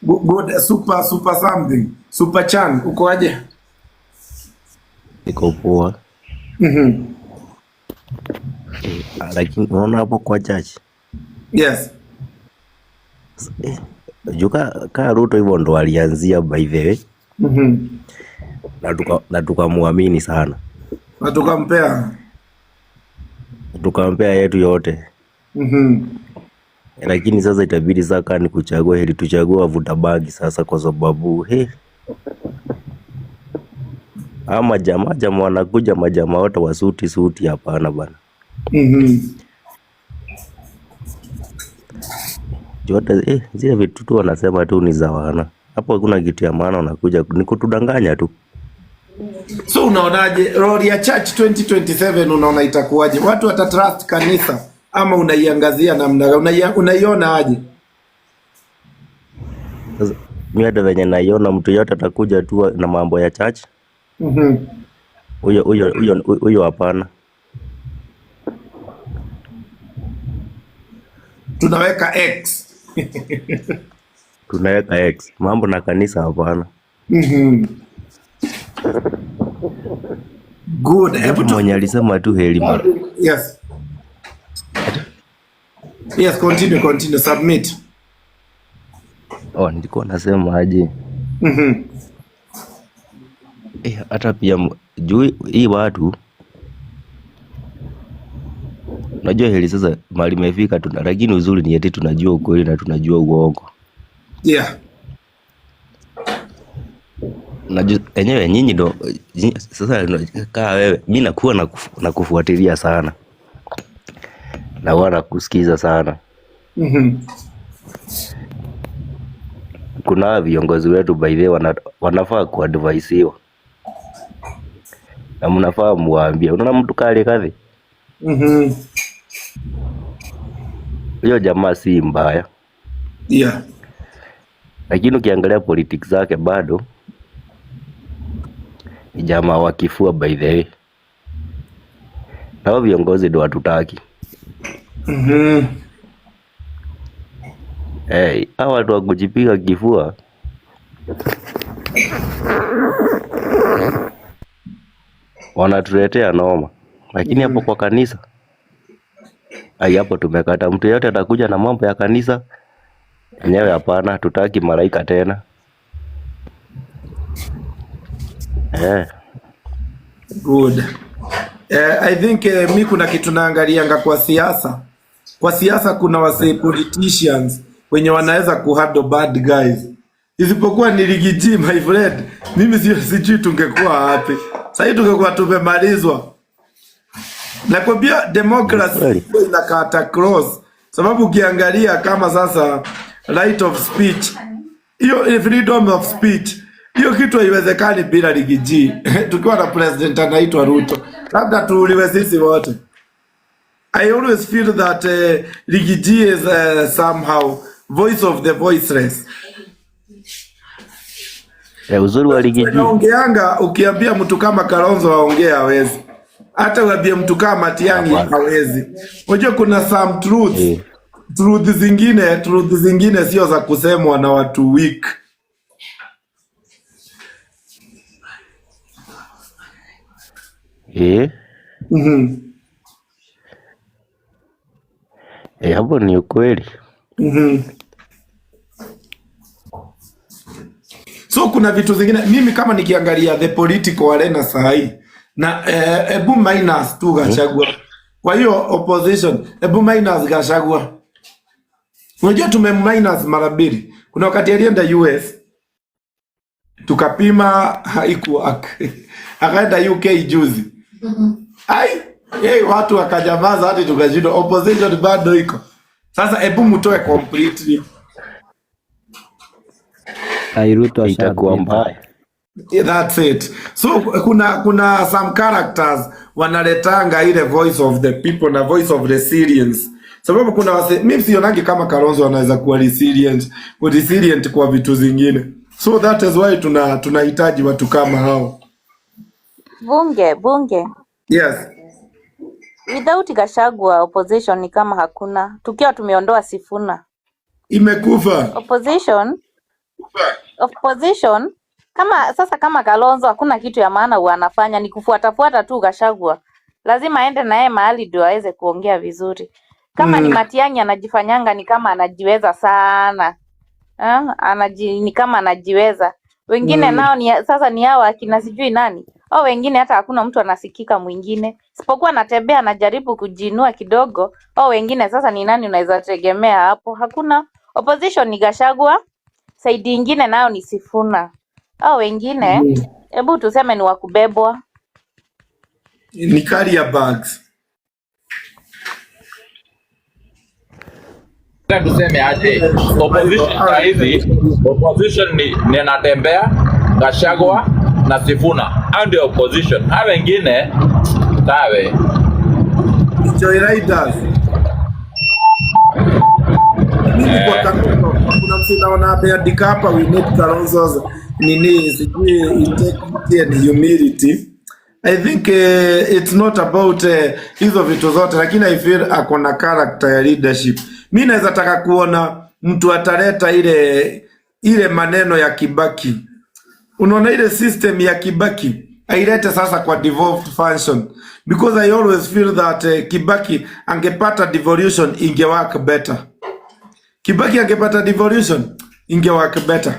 Good, super super something. Super Chan, uko aje?
Niko poa. Lakini unaona hapo kwa church juu ka Ruto hivyo ndo alianzia by the way, na tukamwamini sana.
Na tukampea.
Tukampea yetu yote. Lakini sasa itabidi sasa kaa ni kuchagua, heri tuchague wavuta bangi sasa, kwa sababu he ama jamaa jamaa wanakuja majamaa wote wa suti suti, hapana bana. Juu hata zile vitu tu wanasema tu ni za wana hapo, hakuna kitu ya maana, wanakuja ni kutudanganya tu.
So unaonaje role ya church 2027, unaona itakuwaje? Watu watatrust kanisa ama unaiangazia namna gani? Unaiona aje?
Sasa mi hata venye naiona, mtu yote atakuja tu na mambo ya church, huyo huyo huyo huyo hapana.
Tunaweka X.
Tunaweka X mambo na kanisa, hapana.
Good.
Alafu
Hebu tu
mwenye alisema tu heri mara
Yes. Yes, continue, continue, submit.
Oh, nilikuwa nasema aje? Hata pia juu hii watu unajua heri sasa mahali imefika tuna, lakini uzuri ni eti tunajua ukweli na tunajua uongo. Najua enyewe nyinyi ndo sasa kaa wewe, mi nakuwa nakufuatilia sana na huwa nakusikiza sana. Kuna hawa viongozi wetu by the way wanafaa kuadvisiwa na mnafaa muwaambie. Unaona mtu kale kadhi huyo jamaa si mbaya, lakini ukiangalia politics zake bado ni jamaa wa kifua by the way. Na hao viongozi ndio hatutaki. Hey, hawa watu wa kujipiga kifua wanatuletea noma, lakini hapo kwa kanisa ai, hapo tumekata. Mtu yeyote atakuja na mambo ya kanisa enyewe, hapana, hatutaki malaika tena. Eh.
Good. I think mi kuna kitu naangalianga kwa siasa. Kwa siasa kuna wase politicians wenye wanaweza kuhandle bad guys. Isipokuwa ni Riggy G, my friend, mimi sio sijui tungekuwa wapi. Sasa tungekuwa tumemalizwa. Nakwambia
Ni
democracy
kweli.
inakata cross, sababu ukiangalia kama sasa right of speech, hiyo freedom of speech, hiyo kitu haiwezekani bila Riggy G. Tukiwa na president anaitwa Ruto, labda tuuliwe sisi wote. I always feel that Riggy G is somehow voice of the voiceless.
Eh, uzuri wa Riggy G
Naongeanga, ukiambia mtu kama Kalonzo aongee hawezi, hata uambie mtu kama Matiang'i
hapana.
hawezi. Unajua kuna some truths, truth zingine sio za kusemwa na watu weak.
Eh, hapo ni ukweli.
So kuna vitu zingine mimi kama nikiangalia the political arena sahi na ebu minus tu Gachagua. Kwa hiyo opposition, ebu minus Gachagua. Unajua tume minus mara mbili. Kuna wakati alienda US tukapima haikuwa, akaenda UK juzi. Ai, hey, watu wakanyamaza hadi tukashindwa, opposition bado iko. Sasa ebu mtoe completely.
Ai, Ruto
Itakuwa
ashapita.
mbaya.
Yeah, that's it. So kuna some characters wanaletanga ile voice of the people na voice of resilience. Sababu kuna wase, mimi sionangi kama Kalonzo anaweza kuwa resilient kwa vitu zingine. So that is why tunahitaji watu kama hao.
Bunge, bunge.
Yes.
Without Gachagua opposition ni kama hakuna. Tukiwa tumeondoa Sifuna.
Imekufa.
Opposition kama sasa kama Kalonzo hakuna kitu ya maana huwa anafanya ni kufuatafuata tu Gachagua. Lazima aende na yeye mahali ndio aweze kuongea vizuri. Kama ni Matiang'i anajifanyanga ni kama anajiweza sana. Ni kama anajiweza. Wengine nao ni sasa ni hawa akina sijui nani. Au wengine hata hakuna mtu anasikika mwingine. Isipokuwa anatembea anajaribu kujiinua kidogo. Au wengine sasa ni nani unaweza tegemea hapo? Hakuna. Opposition ni Gachagua, side ingine nayo ni Sifuna. Au wengine hebu tuseme ni wakubebwa.
Ni carrier bags.
Nataka tuseme aje, opposition saa hizi, opposition ni Natembeya, Gachagua na Sifuna. Hao ndio opposition. Hao wengine tawe.
Joyriders. Mimi kwa Kalonzo, kuna mtu naona ameandika hapa we need Kalonzo's nini sijui integrity and humility. I think it's not about hizo vitu zote, lakini I feel ako na character ya leadership. Mi naweza taka kuona mtu ataleta ile maneno ya Kibaki. Unaona ile system ya Kibaki ailete sasa kwa devolved function, because I always feel that Kibaki angepata devolution ingework better. Kibaki angepata devolution ingework better.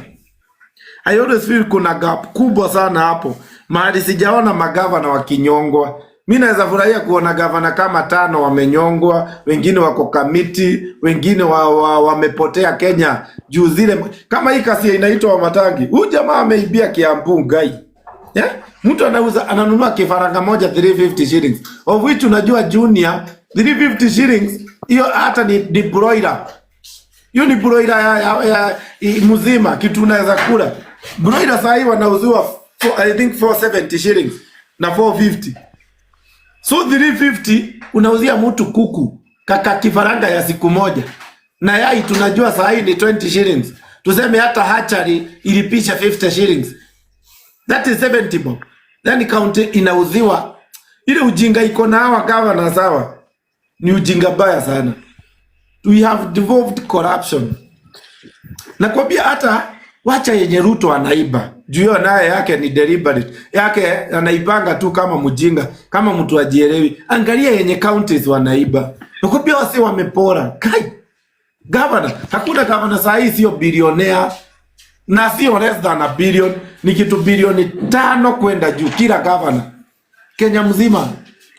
I always feel kuna gap kubwa sana hapo mahali sijaona magavana wakinyongwa. Mi naweza furahia kuona gavana kama tano wamenyongwa, wengine wako Kamiti, wengine wamepotea Kenya juu zile kama hii kasi inaitwa Wamatangi. Huyu jamaa ameibia Kiambu ngai. Yeah? Mtu anauza ananunua kifaranga moja 350 shillings, of which unajua junior 350 shillings hiyo hata ni broiler. Hiyo ni broiler ya mzima, kitu unaweza kula. Broiler saa hii wanauziwa I think 470 shillings na 450. So 350 unauzia mtu kuku kaka kifaranga ya siku moja, na yai tunajua saa hii ni 20 shillings. Tuseme hata hatchery ilipisha 50 shillings, that is 70 bob. Then county inauziwa ile ujinga iko na hawa governors sawa, ni ujinga baya sana. We have devolved corruption. Nakwambia hata wacha yenye Ruto anaiba juu hiyo naye yake ni deliberate yake, anaipanga tu kama mjinga, kama mtu ajielewi. Angalia yenye counties wanaiba, nakwambia wasi wamepora. Kai governor, hakuna governor saa hii sio bilionea na sio less than a billion, ni kitu bilioni 5 kwenda juu kila governor Kenya mzima.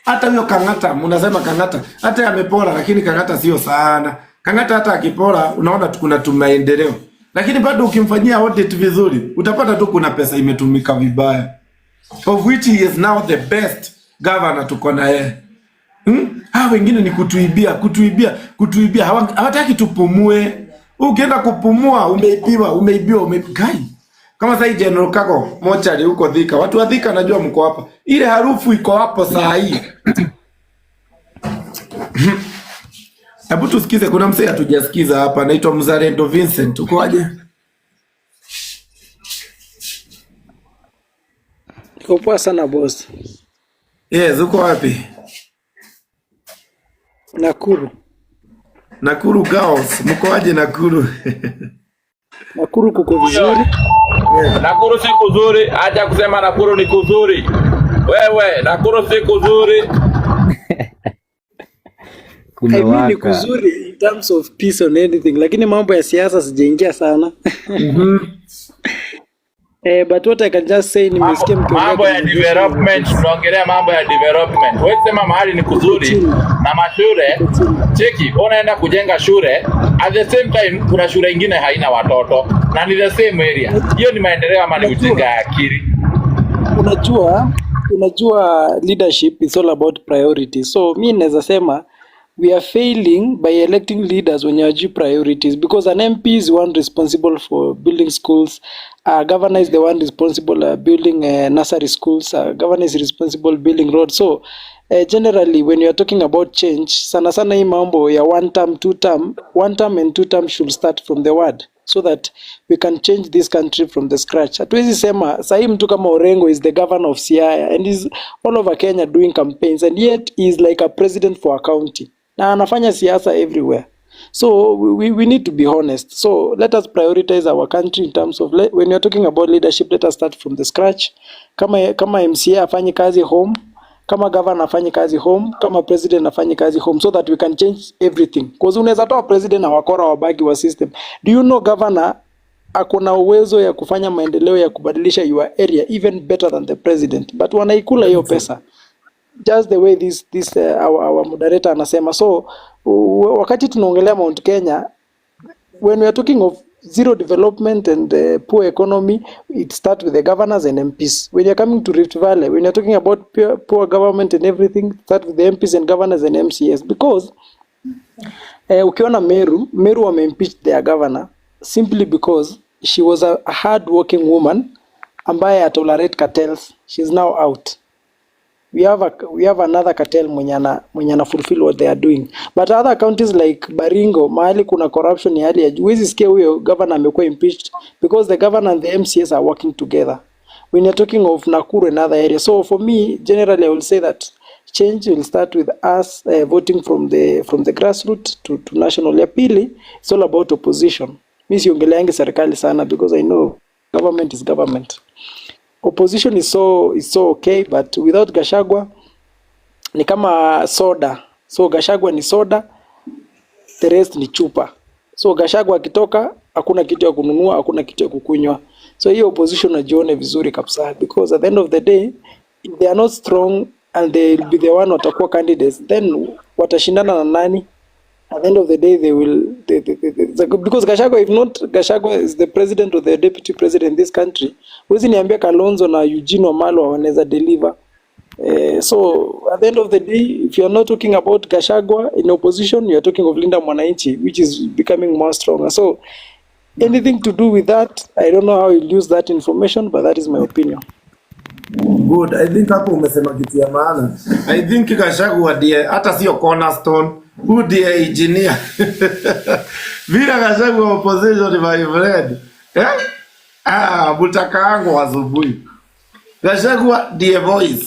Hata huyo Kang'ata, mnasema Kang'ata hata amepora, lakini Kang'ata sio sana. Kang'ata hata akipora, unaona tu kuna tumaendeleo, lakini bado ukimfanyia audit vizuri, utapata tu kuna pesa imetumika vibaya, of which he is now the best governor tuko na yeye. Hawa wengine ni kutuibia, kutuibia, kutuibia. Hawataki tupumue. Ukienda kupumua umeibiwa, umeibiwa, Kai. Kama sasa hii General Kago mochari huko Thika. Watu wa Thika najua mko hapa. Ile harufu iko hapo saa hii. Hebu tusikize, kuna msee hatujasikiza hapa, anaitwa Mzalendo Vincent. Uko aje?
Niko poa sana boss.
Yes, uko wapi?
Nakuru.
Nakuru Girls. Mko aje Nakuru?
Nakuru kuko vizuri.
Nakuru si kuzuri, acha kusema Nakuru ni kuzuri. Wewe, Nakuru si kuzuri.
I mean ni
Kumewaka.
kuzuri in terms of peace on anything, lakini mambo ya siasa sijaingia sana. But what I can just say, nimesikia mkiongea
Mambo ya
conversation ya
development, tunaongelea mambo ya development. Wewe sema mahali ni
iko
kuzuri
chini,
na mashule.
iko chini.
Cheki, unaenda kujenga shule, at the same time kuna shule ingine haina watoto na ni the same area. Hiyo ni maendeleo ama ni ujinga
Unajua,
ya akili?
unajua leadership is all about priorities. So mi naweza sema we are failing by electing leaders wenye hawajui priorities, because an MP is one responsible for building schools, governor is the one responsible building nursery schools, governor is responsible building roads. So generally when you are talking about change, sana sana hii mambo ya one term, two term, one term and two term should start from the word so that we can change this country from the scratch. Hatuwezi sema sahii mtu kama Orengo is the governor of Siaya and is all over Kenya doing campaigns and yet he is like a president for a county na anafanya siasa everywhere. So we need to be honest. So let us prioritize our country in terms of when you're talking about leadership, let us start from the scratch. Kama MCA afanye kazi home, kama governor afanye kazi home, kama president afanye kazi home, so that we can change everything. Because unaweza toa president na wakora wabaki wa system. Do you know governor ako na uwezo ya kufanya maendeleo ya kubadilisha your area even better than the president, but wanaikula hiyo pesa just the way this our moderator anasema. So wakati tunaongelea Mount Kenya, when we are talking of zero development and poor economy, it starts with the governors and MPs. When you're coming to Rift Valley, when you're talking about poor government and everything, start with the MPs and governors and MCS, because ukiona Meru wameimpeach their governor simply because she was a hard working woman ambaye atolerate cartels. She's now out. We have another cartel mwenye ana fulfill what they are doing, but other counties like Baringo, mahali kuna corruption ya hali ya juu, huwezi sikia huyo governor amekuwa impeached, because the governor and the MCS are working together. When you're talking of Nakuru and other areas, so for me generally I will say that change will start with us voting from the grassroots to national. Ya pili, it's all about opposition. Mi siongeleangi serikali sana because I know government is government. Opposition is so okay, but without Gachagua ni kama soda. So Gachagua ni soda, the rest ni chupa. So Gachagua akitoka, hakuna kitu ya kununua, hakuna kitu ya kukunywa. So hiyo opposition wajione vizuri kabisa, because at the end of the day, if they are not strong and they will be the one watakuwa candidates, then watashindana na nani? At the end of the day they will they, because Gachagua, if not Gachagua is the president or the deputy president in this country, huwezi niambia Kalonzo na Eugene Wamalwa wanaweza deliver. So at the end of the day, if you are not talking about Gachagua in opposition, you are talking of Linda Mwananchi, which is becoming more stronger. So anything to do with that, I don't know how you'll use that information, but that is my opinion.
Good. I think hapo umesema kitu ya maana. I think Gachagua ndiye hata sio cornerstone, huyu ndiye engineer. Bila Gachagua opposition, my friend. Eh? Ah, mutakaango asubuhi. Gachagua ndiye voice.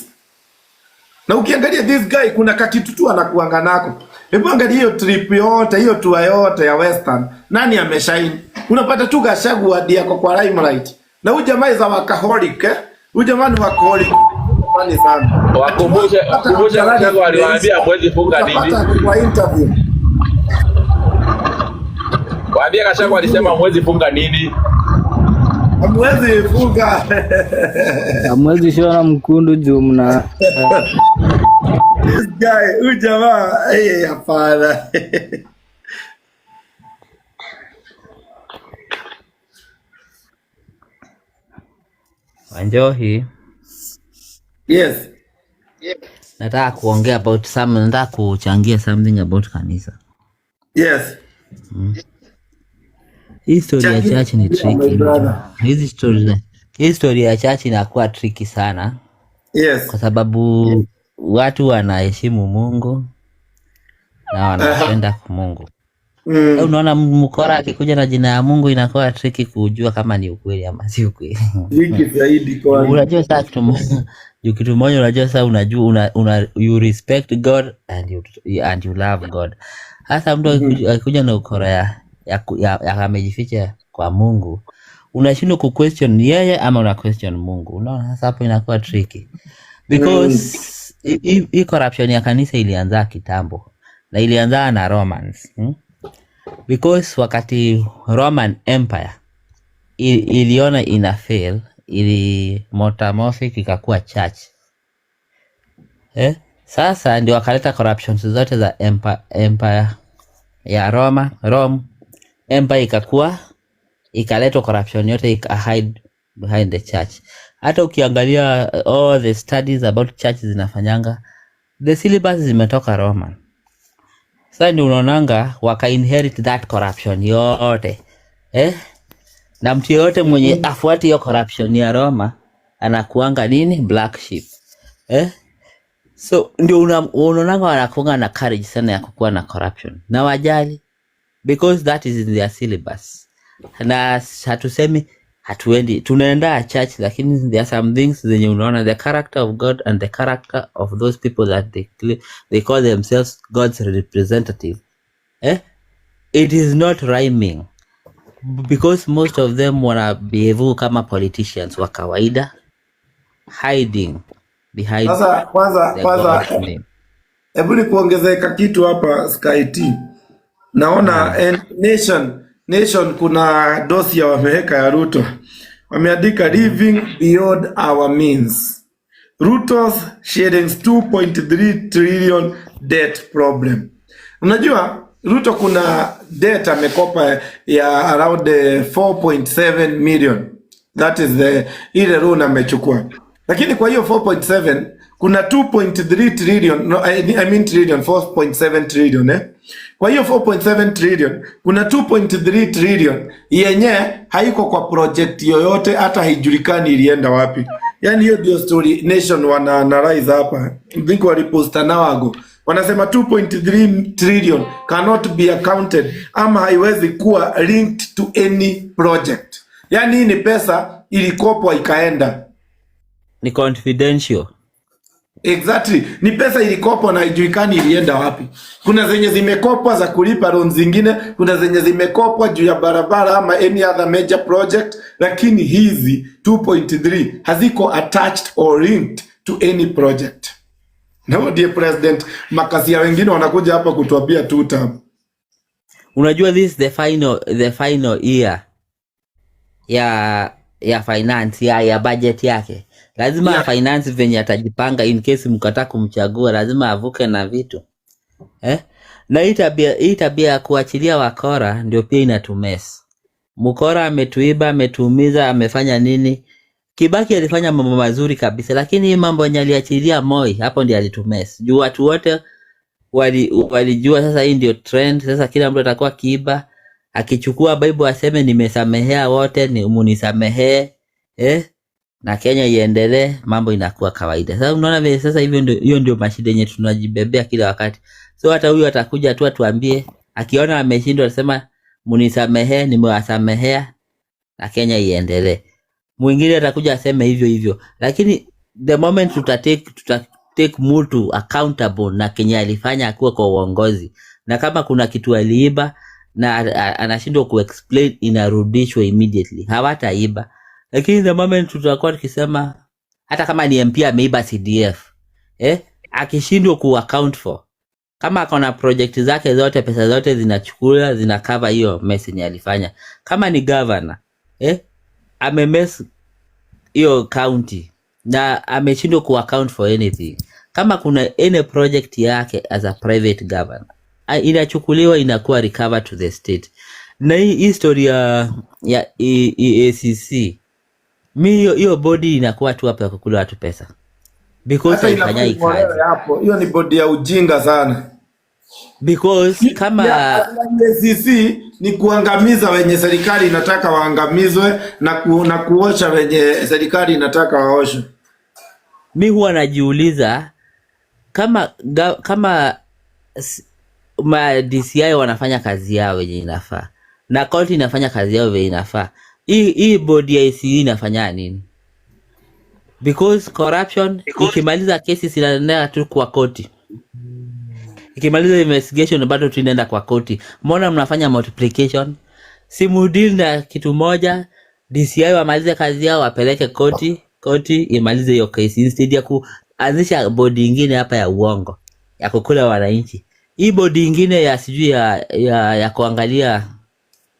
Na ukiangalia this guy kuna kakitu tu anakuanga nako. Hebu angalia hiyo trip yote, hiyo tour yote ya Western. Nani ameshine? Unapata tu Gachagua ndiye ako kwa limelight. Na huyu jamaa is a workaholic, eh? Huyu jamaa ni workaholic. Funny sana.
Wakumbushe
Hata
wakumbushe
after rally
Gachagua aliwaambia
imeisha,
mwezi funga nini?
utapata ako kwa interview.
Waambie Gachagua alisema mwezi funga nini?
Hamwezi funga.
Hamwezi shona mkundu juu mna
This guy, huyu jamaa, eh, hapana.
Wanjohi,
Yes.
nataka kuongea about some, nataka kuchangia something about kanisa.
Yes.
Hii story ya
Changia,
church ni
my
tricky.
brother.
Hizi story, hii story ya church inakuwa tricky sana
Yes.
kwa sababu watu wanaheshimu Mungu na wanapenda Mungu. Unaona mkora akikuja na jina ya Mungu inakuwa tricky kujua kama ni ukweli ama si ukweli.
Tricky zaidi kwanza.
Unajua saa kitu moja, juu kitu moja unajua saa unajua una you respect God and you love God. Hasa mtu akikuja na ukora ya amejificha kwa Mungu, unashindwa ku question yeye ama una question Mungu. Unaona sasa hapo inakuwa tricky because hii corruption ya kanisa ilianza kitambo na ilianza na Romans, Because wakati Roman Empire iliona ina fail, ili metamorphic ikakuwa church, eh? Sasa ndio wakaleta corruptions zote za empire ya Roma, Rome Empire ikakuwa ikaletwa corruption yote ika hide behind the church. Hata ukiangalia all the studies about church zinafanyanga the syllabus zimetoka Roman. Sasa ndio unaonanga waka inherit that corruption yote, eh? Na mtu yoyote mwenye afuati hiyo corruption ya Roma anakuanga nini? Black sheep, eh? So ndio unaonanga wanakuanga na courage sana ya kukuwa na corruption na wajali because that is in their syllabus. Na hatusemi hatuendi, tunaenda church, lakini there are some things zenye unaona the character of God and the character of those people that they call themselves God's representative, eh? It is not rhyming because most of them wana behave kama politicians wa kawaida hiding behind
Sasa kwanza
the
kwanza
God's name.
hebu nikuongezeka kitu hapa Sky T. Naona Nation kuna dosia wameweka ya Ruto. Wameandika living beyond our means. Ruto's shillings 2.3 trillion debt problem. Unajua Ruto kuna debt amekopa ya around 4.7 million. That is the ile loan amechukua. Lakini kwa hiyo 4.7 kuna 2.3 trillion, no, I mean trillion 4.7 trillion, eh. Kwa hiyo 4.7 trillion kuna 2.3 trillion yenye haiko kwa project yoyote, hata haijulikani ilienda wapi. Yani hiyo ndio story Nation wana analyze hapa. I think walipost an hour ago. Wanasema 2.3 trillion cannot be accounted ama haiwezi kuwa linked to any project. Yani hii ni pesa ilikopwa ikaenda.
Ni confidential.
Exactly. Ni pesa ilikopwa na haijulikani ilienda wapi. Kuna zenye zimekopwa za kulipa loan zingine, kuna zenye zimekopwa juu ya barabara ama any other major project, lakini hizi 2.3 haziko attached or linked to any project. Na huyo ndiye president makasia wengine wanakuja hapa kutuambia two term.
Unajua this is the final year ya finance ya budget yake. Lazima finance venye atajipanga in case mkataa kumchagua, lazima avuke na vitu, eh? Na hii tabia ya kuachilia wakora ndio pia inatumess. Mkora ametuiba, ametuumiza, amefanya nini? Kibaki alifanya mambo mazuri kabisa, lakini hii mambo yenye aliachilia Moi, hapo ndiyo alitumess. Juu watu wote walijua sasa hii ndio trend, sasa kila mtu atakuwa kiiba, akichukua Bible aseme nimesamehea wote, ni munisamehee, eh? Na Kenya iendelee, mambo inakuwa kawaida. Sasa unaona vile sasa hivyo ndio, hiyo ndio mashida yenye tunajibebea kila wakati. So hata huyu atakuja tu atuambie, akiona ameshindwa atasema munisamehee, nimewasamehea na Kenya iendelee. Mwingine atakuja aseme hivyo hivyo, lakini the moment tuta take mtu accountable na Kenya alifanya akiwa kwa uongozi, na kama kuna kitu aliiba na anashindwa kuexplain, inarudishwa immediately, hawataiba. Lakini the moment tutakuwa tukisema hata kama ni MP ameiba CDF, eh, akishindwa ku account for, kama ako na project zake zote, pesa zote zinachukua zina cover hiyo mess yenye alifanya. Kama ni governor, eh, amemess hiyo county na ameshindwa ku account for anything, kama kuna any project yake as a private governor, inachukuliwa inakuwa recover to the state. Na hii story ya EACC, mi hiyo body inakuwa tu hapo ya kukula watu pesa because
Hata inafaa
haifanyai
ing'olewe
kazi
hapo. Hiyo ni bodi ya ujinga sana.
Because kama
Ya EACC ni kuangamiza wenye serikali inataka waangamizwe na kuosha wenye serikali inataka waoshwe.
Mi huwa najiuliza kama ma DCI wanafanya kazi yao wenye inafaa na court inafanya kazi yao venye inafaa, hii bodi ya EACC inafanya nini? Because corruption ikimaliza kesi zinaenda tu kwa koti, ikimaliza investigation bado tu inaenda kwa koti. Mbona mnafanya multiplication? Si mudeal na kitu moja, DCI wamalize kazi yao, wapeleke koti, koti imalize hiyo kesi instead ya kuanzisha bodi ingine hapa ya uongo ya kukula wananchi. Hii bodi ingine ya sijui ya kuangalia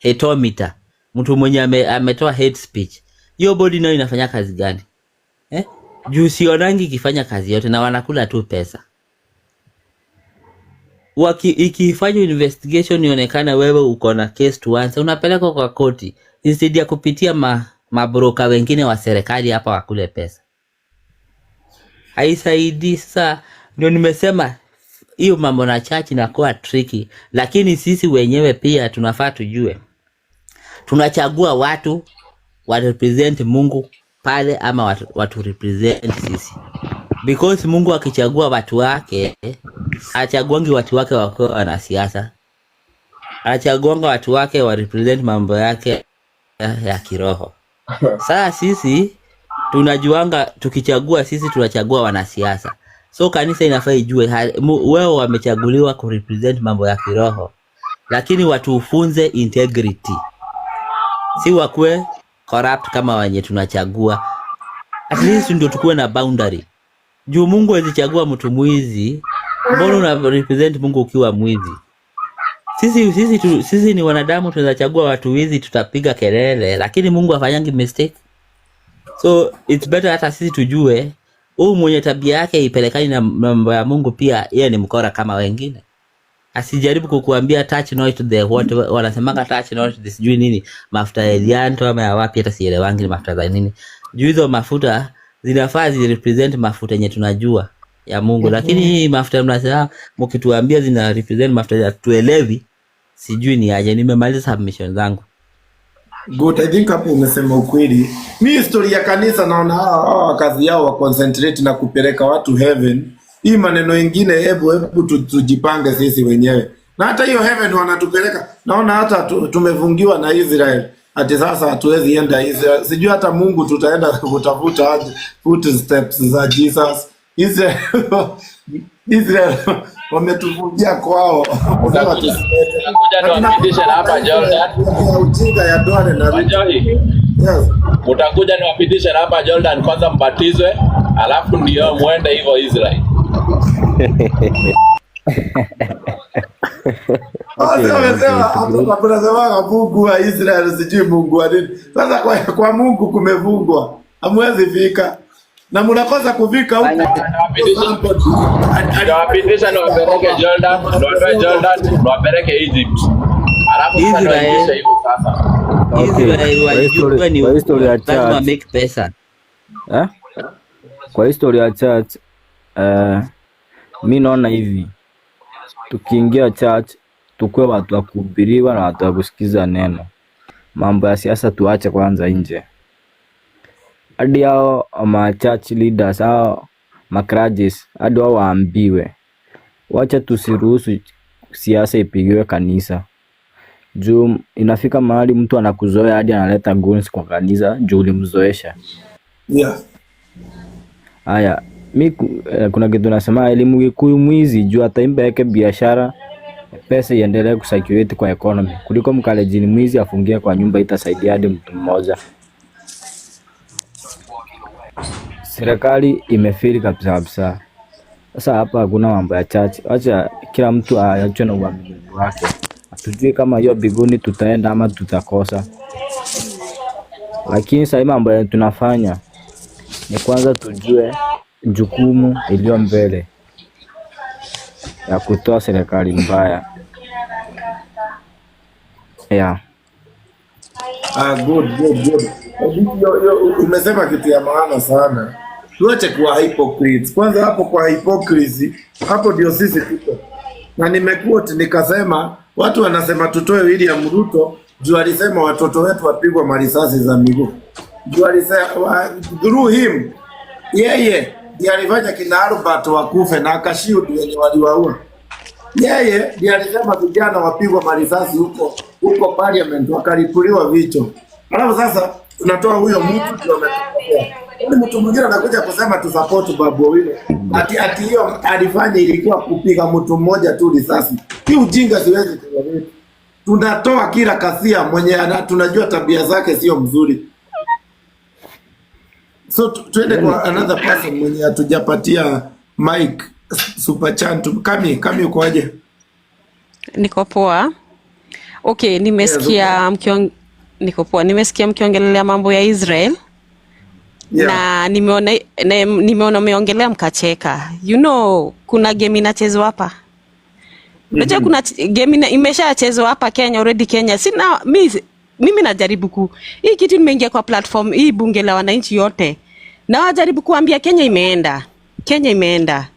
hate-o-meter, mtu mwenye ametoa hate speech, hiyo bodi nayo inafanya kazi gani, eh? Juu sionangi ikifanya kazi yote na wanakula tu pesa. Ikifanywa investigation ionekane wewe uko na case to answer, unapelekwa kwa koti instead ya kupitia mabroka wengine wa serikali hapa wakule pesa. Haisaidii. Sasa ndio nimesema hiyo mambo na church inakuwa tricky, lakini sisi wenyewe pia tunafaa tujue tunachagua watu wa represent Mungu pale ama watu represent sisi, because Mungu akichagua watu wake achaguangi watu wake wakiwa wanasiasa, anachaguanga watu wake wa represent mambo yake ya kiroho. Sasa sisi tunajuanga tukichagua, sisi tunachagua wanasiasa, so kanisa inafaa ijue wewe wamechaguliwa kurepresent mambo ya kiroho, lakini watufunze integrity, si wakuwe corrupt kama wenye tunachagua. At least ndio tukuwe na boundary. Juu Mungu hawezi chagua mtu mwizi, mbona una represent Mungu ukiwa mwizi? Sisi ni wanadamu, tunaweza chagua watu wizi, tutapiga kelele, lakini Mungu hafanyangi mistake. So it's better hata sisi tujue huyu mwenye tabia yake ipelekani na mambo ya Mungu, pia yeye ni mkora kama wengine. Asijaribu kukuambia touch not the what, wanasemanga touch not the sijui nini, mafuta ya Elianto ama ya wapi, hata sielewangi ni mafuta za nini. Juu hizo mafuta zinafaa zi represent mafuta yenye tunajua ya Mungu, lakini hii mafuta mnasema mkituambia zina represent mafuta ya tuelewi, sijui ni aje. Nimemaliza submission zangu.
Good, I think hapo umesema ukweli. Mi history ya kanisa naona hawa kazi yao wa concentrate na kupeleka watu heaven. Hii maneno ingine, hebu tujipange sisi wenyewe. Na hata hiyo heaven wanatupeleka, naona hata tumefungiwa na Israel. Ati sasa hatuwezi enda Israel. Sijui hata Mungu tutaenda kutafuta aje footsteps za Jesus. Israel wametufungia kwao. Sema tusiende.
Utakuja
Na
niwapitishe na hapa Jordan.
ya ujinga ya Duale na Ruto.
Wanjohi,
Yes.
utakuja niwapitishe na hapa Jordan kwanza mbatizwe, alafu ndio muende hivyo Israel.
Sasa
Okay,
wamesema
okay,
hapo kunasemaga Mungu wa Israel sijui Mungu wa nini. Sasa kwa Mungu kumefungwa. Hamwezi fika. Na mnakosa kufika huko.
Niwapitisha niwapeleke Jordan, niwatoe Jordan, niwapeleke Egypt. Alafu sasa
Israel
niwaingishe hivyo sasa.
Okay,
Israel
kwa
wajue
history,
ni
kwa history ya
lazima
church,
make pesa.
Eh? Kwa history ya church, mi naona hivi, tukiingia church tukuwe watu wa kuhubiriwa na watu wa kusikiza neno. Mambo ya siasa tuache kwanza nje. Hadi hao ma church leaders, hao ma clergies, hadi wao waambiwe, wacha tusiruhusu siasa ipigiwe kanisa, juu inafika mahali mtu anakuzoea hadi analeta goons kwa kanisa juu ulimzoesha. Haya, mi kuna kitu nasema, elimu Gikuyu mwizi juu ataimba yake biashara, pesa iendelee kucirculate kwa economy kuliko mkalejini mwizi afungie kwa nyumba, itasaidia hadi mtu mmoja. Serikali imefeli kabisa kabisa. Sasa hapa hakuna mambo ya church, wacha kila mtu aachwe na uaminifu wake. Hatujui kama hiyo biguni tutaenda ama tutakosa, lakini sasa mambo yenye tunafanya ni kwanza tujue jukumu iliyo mbele ya kutoa serikali mbaya. Yeah.
Ah, good, good, good. Umesema kitu ya maana sana. Tuache kuwa hypocrites. Kwanza hapo kwa hypocrisy, hapo ndio sisi tuko. Na nimequote nikasema, watu wanasema tutoe William Ruto juu alisema watoto wetu wapigwa marisasi za miguu. Juu alisema through him, yeye ndiye alifanya kina Albert wakufe na akashield wenye waliwaua. Yeye ndiye alisema vijana wapigwa marisasi huko huko parliament wakalipuliwa vichwa. Alafu sasa tunatoa huyo mtu ndio ametokea. Yaani mtu mwingine anakuja kusema tu support Babu Owino. Ati hiyo alifanya ilikuwa kupiga mtu mmoja tu risasi. Hii ujinga siwezi tolerate. Tunatoa kila kasia mwenye tunajua tabia zake sio mzuri. So tuende kwa another person mwenye hatujapatia mic, Super Chan. Kami ukoaje?
Niko poa. Okay, nimesikia niko poa. Nimesikia mkiongelelea mambo ya Israel. Na nimeona umeongelea mkacheka. You know, kuna game inachezwa hapa. Unajua kuna game imeshachezwa hapa Kenya already Kenya. Sina mimi najaribu ku hii kitu nimeingia kwa platform hii bunge la wananchi yote. Na wajaribu kuambia Kenya imeenda. Kenya imeenda.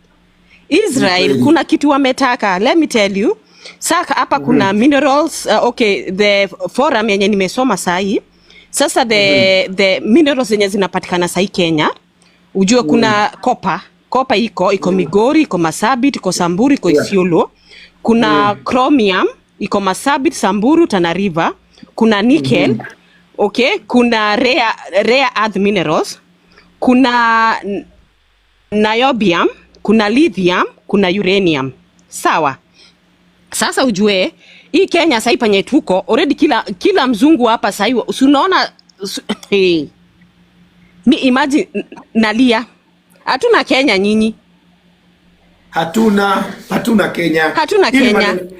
Israel kuna kitu wametaka. Let me tell you. Sasa hapa kuna minerals, okay, the forum yenye nimesoma sahi. Sasa the minerals zenye zinapatikana sahi Kenya, ujue kuna copper. Copper iko Migori, iko Marsabit, iko Samburu, iko Isiolo. Kuna chromium, iko Marsabit, Samburu, Tana River. Kuna nickel, okay, kuna rare earth minerals. Kuna niobium, kuna lithium, kuna uranium. Sawa. Sasa ujue hii Kenya sasa penye tuko already kila mzungu hapa sasa, si unaona hey. Mi imagine nalia. Hatuna Kenya nyinyi.
Hatuna Kenya.
Hatuna
Hili
Kenya.
maneno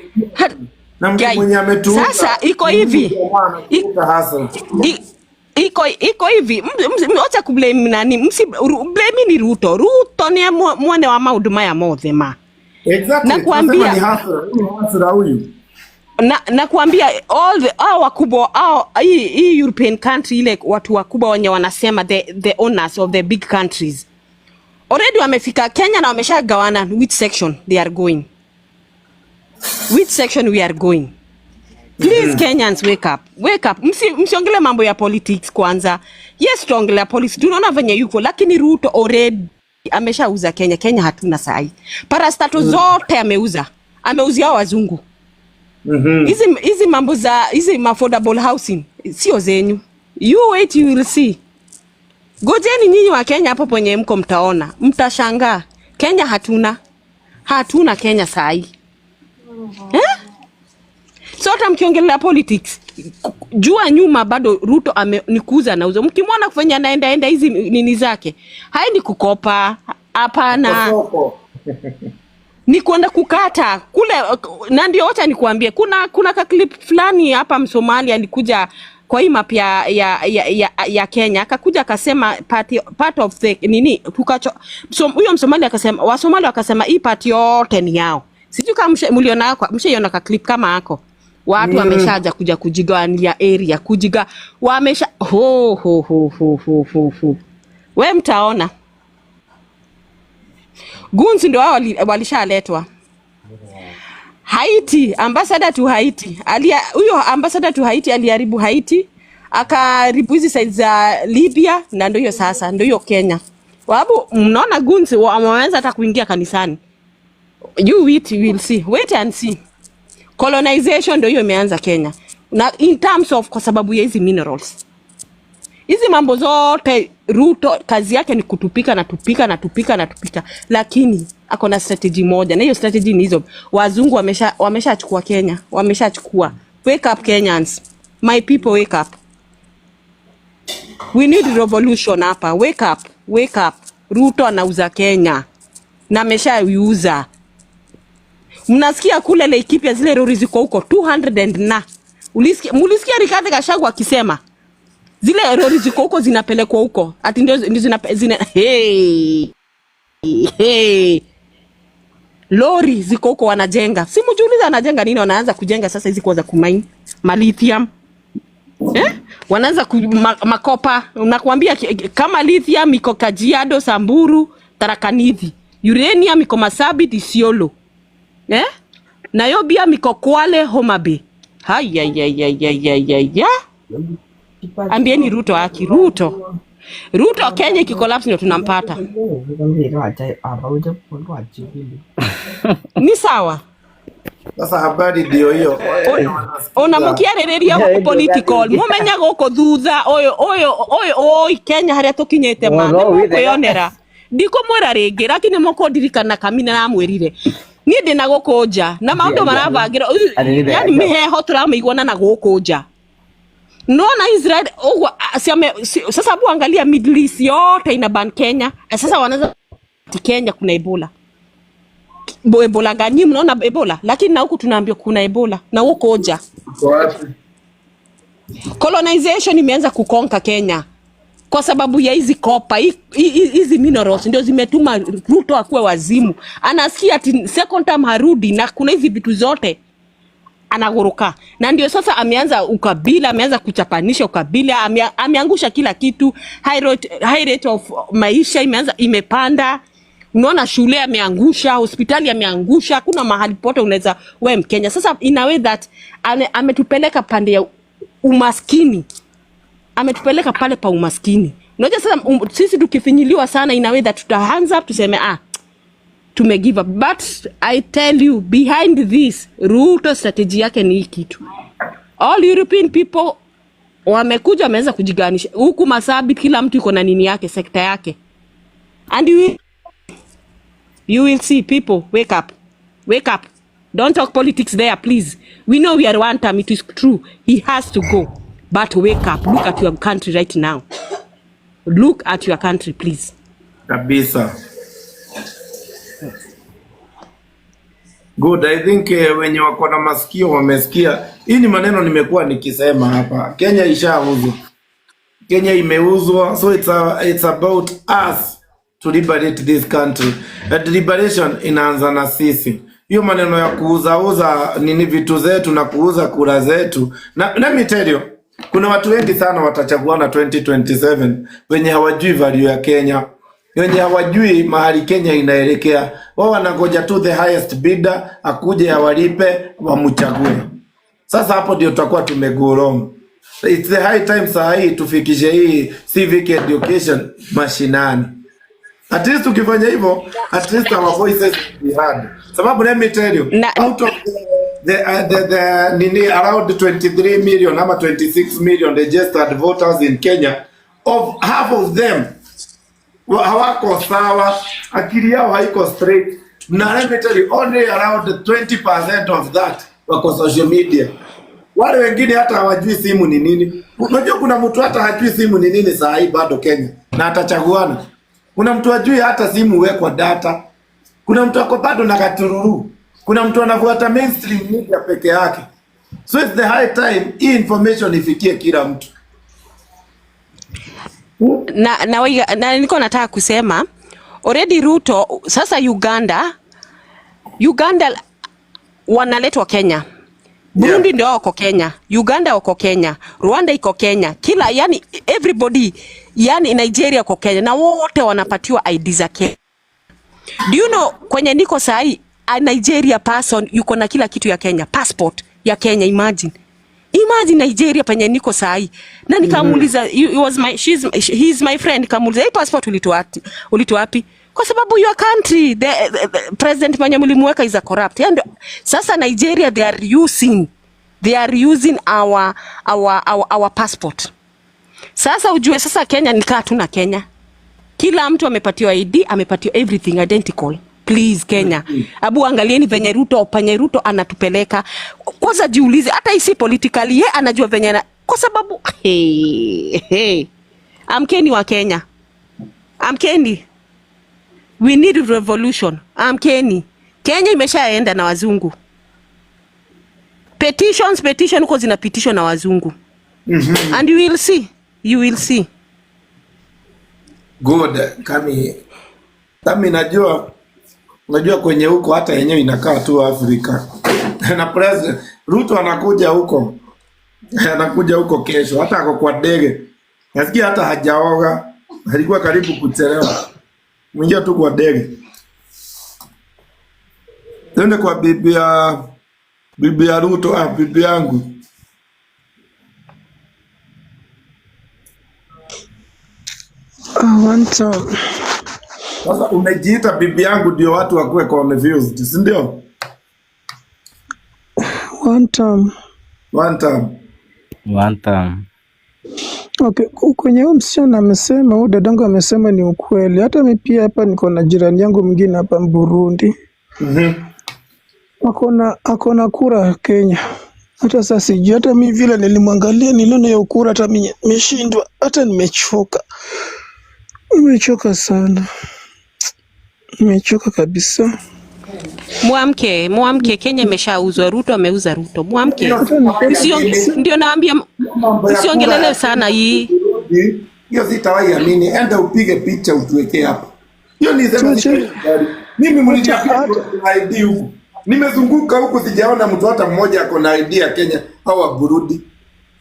na mtu
Guy,
mwenye ametuuza.
Sasa iko hivi.
Hasa.
Iko hivi. Wacha kublame nani? Msi blame ni Ruto. Ruto ni mwene wa maundu maya mothe ma.
Exactly.
Na kuambia
Tunasema ni hasara. Huyu ni hasara huyu.
Na kuambia all the hao wakubwa hao hii European country ile watu wakubwa wenye wanasema the owners of the big countries already wamefika Kenya na wameshagawana which section they are going, which section we are going. Please Kenyans, wake up, wake up. Msiongele mambo ya politics kwanza. Yes, tutaongelea politics, tunaona venye yuko, lakini Ruto already ameshauza Kenya. Kenya hatuna sahi. Parastatal zote ameuza, ameuzia hao wazungu. Hizi mambo za hizi affordable housing sio zenyu. You wait, you will see. Gojeni nyinyi wa Kenya hapo penye mko, mtaona, mtashangaa. Kenya hatuna Kenya sahi. Eh? So hata mkiongelea politics, jua nyuma bado Ruto ni kuuza nauza. Mkimwona kufanya anaenda enda hizi nini zake, haendi kukopa, hapana.
Soko.
Ni kwenda kukata kule. Na ndio wacha nikuambie, kuna ka clip fulani hapa Msomali alikuja kwa hii map ya Kenya, akakuja akasema part of the nini tukacho huyo Msomali akasema, Wasomali wakasema hii part yote ni yao. Sijui kama mliona mshaiona ka clip kama hako. Watu wameshaja kuja kujigawania area, kujiga wamesha ho ho ho ho ho ho ho. We mtaona goons ndio hao walishaletwa Haiti. Ambassador to Haiti huyo ambassador to Haiti aliharibu Haiti, akaharibu hizi side za Libya, na ndio hiyo sasa, ndio hiyo Kenya. Wabu mnaona goons wameanza hata kuingia kanisani. You wait, you will see, wait and see. Colonization ndio hiyo imeanza Kenya, na in terms of kwa sababu ya hizi minerals, hizi mambo zote. Ruto kazi yake ni kutupika na tupika na tupika na tupika, lakini ako na strategy moja, na hiyo strategy ni hizo wazungu wameshachukua Kenya, wameshachukua. Wake up Kenyans, my people, wake up. We need revolution hapa. Wake up, wake up. Ruto anauza Kenya na ameshaiuza. Mnasikia kule Laikipia zile lori ziko huko 200 and na ulisikia Rigathi Gachagua akisema zile lori ziko huko zinapelekwa huko ati ndio zina hey, hey. Lori ziko huko wanajenga, si mjiuliza wanajenga nini? Wanaanza kujenga sasa hizi kwa za kumine ma lithium, eh? Wanaanza makopa, nakwambia kama lithium iko Kajiado, Samburu, Tharaka Nithi, uranium iko Marsabit, Isiolo, eh? Niobium iko Kwale, Homa Bay. Hayayayayayaya, ambieni Ruto haki. Ruto, Ruto, Kenya ikicollapse ndio tunampata. Ni sawa.
Sasa habari ndio hiyo.
Ona mukiarĩrĩria gũkũ political mumenya gũkũ thutha ũyũ ũyũ ũyũ oi Kenya harĩa tũkinyĩte ma
No,
nĩ
withe.
Mũkwĩonera ndikũmwĩra rĩngĩ, lakini mũkũndirikana kamina namwĩrire niĩ ndĩ na gũkũ nja na maũndũ marabangĩrwo, yani mĩheho tũramĩiguana na gũkũ nja. Naona Israel ũguo sasa bu angalia Middle East yote ina ban Kenya. Sasa wanaanza ati Kenya kuna Ebola. Ebola gani? Mnaona Ebola, lakini na huku tunaambiwa kuna Ebola na huko nja.
Iko wapi?
Colonization imeanza kuconquer Kenya kwa sababu ya hizi copper, hizi minerals ndio zimetuma Ruto akuwe wazimu. Anasikia ati second term harudi na kuna hizi vitu zote anaguruka, na ndio sasa ameanza ukabila, ameanza kuchapanisha ukabila, ameangusha kila kitu. High rate of maisha imeanza imepanda. Unaona shule ameangusha, hospitali ameangusha, hakuna mahali pote unaweza we Mkenya. Sasa in a way that ametupeleka pande ya umaskini, ametupeleka pale pa umaskini. Unajua sasa sisi tukifinyiliwa sana in a way that tuta hands up tuseme, ah, tume give up. But I tell you, behind this Ruto strategy yake ni hii kitu. All European people wamekuja wameanza kujiganisha huku Marsabit, kila mtu iko na nini yake, sekta yake, and you will see. People, wake up, wake up. Don't talk politics there, please. We know we are one time. It is true, he has to go, but wake up. Look at your country right now. Look at your country, please.
Kabisa. Good. I think wenye wako na masikio wamesikia. Hii ni maneno nimekuwa nikisema hapa. Kenya ishauzwa. Kenya imeuzwa, so it's about us to liberate this country. And liberation inaanza na sisi. Hiyo maneno ya kuuzauza nini vitu zetu na kuuza kura zetu. Na let me tell you, kuna watu wengi sana watachaguana 2027 wenye hawajui value ya Kenya, wenye hawajui mahali Kenya inaelekea. Wao wanangoja tu the highest bidder akuje awalipe wamchague. Sasa hapo ndio tutakuwa tumego wrong. It's the high time saa hii tufikishe hii civic education mashinani. At least ukifanya hivyo, at least our voices will be heard. Sababu let me tell you,
Na,
out of the nini, around 23 million ama 26 million registered voters in Kenya, of half of them hawako sawa, akili yao haiko straight. Na let me tell you, only around 20% of that wako social media. Wale wengine hata hawajui simu ni nini. Unajua kuna mtu hata hajui simu ni nini saa hii bado Kenya na atachaguana. Kuna mtu hajui hata simu huwekwa data. Kuna mtu ako bado na katururu. Kuna mtu anafuata mainstream media peke yake. So it's the high time hii information ifikie kila mtu.
Na nilikuwa nataka kusema already Ruto sasa Uganda wanaletwa Kenya. Burundi ndio wako Kenya, Uganda wako Kenya, Rwanda iko Kenya, kila yani everybody Yani Nigeria kwa Kenya na wote wanapatiwa ID za Kenya. Do you know kwenye niko sahi, a Nigeria person yuko na kila kitu ya Kenya, passport ya Kenya, imagine. Imagine Nigeria penye niko sahi. Na nikamuuliza, he was my she's he's my friend, nikamuuliza, "Hii passport ulitoa wapi? Ulitoa wapi?" Kwa sababu your country, the president mwenye mlimuweka is a corrupt. And sasa Nigeria, they are using our passport. Sasa ujue sasa Kenya ni kaa tuna Kenya. Kila mtu amepatiwa ID, amepatiwa everything identical. Please Kenya, abu angalieni venye Ruto, penye Ruto anatupeleka. Kwanza jiulize, hata isi politically ye anajua venye kwa sababu hey, hey. Amkeni wa Kenya, amkeni, we need revolution. Amkeni, Kenya imeshaenda na wazungu. Petitions, petition huko zinapitishwa na wazungu. And you will see, you will see.
Good. Kami, Kami najua kwenye huko hata yenyewe inakaa tu Afrika. Na President Ruto anakuja huko. Anakuja huko kesho, hata ako kwa ndege. Nasikia hata hajaoga. Alikuwa karibu kuchelewa. Mwingia tu kwa ndege. Twende kwa bibi ya Ruto, ah, bibi yangu.
Ah, one time.
Sasa umejiita bibi yangu ndio watu wakuwe confused, si ndio?
One time.
One time.
One time.
Okay, kwenye huyu msichana amesema, huyu dadangu amesema ni ukweli. Hata mi pia hapa niko na jirani yangu mwingine hapa Burundi. Akona kura Kenya. Hata sasa sijui, hata mi vile nilimwangalia niliona hiyo kura, hata mi nimeshindwa, hata nimechoka. Nimechoka sana. Nimechoka kabisa.
Mwamke, mwamke, Kenya imeshauzwa. Ruto ameuza Ruto. Mwamke.
Hiyo
Ndio naambia
mambo ya kura
msiongelele
ya
sana hii.
Burundi, hiyo sitawahi amini. Enda upige picha utuwekee hapa. Hiyo ni sema sitawahi. Mimi mliniambia kuna ID huku. Nimezunguka huku sijaona mtu hata mmoja ako na ID ya Kenya au wa Burundi.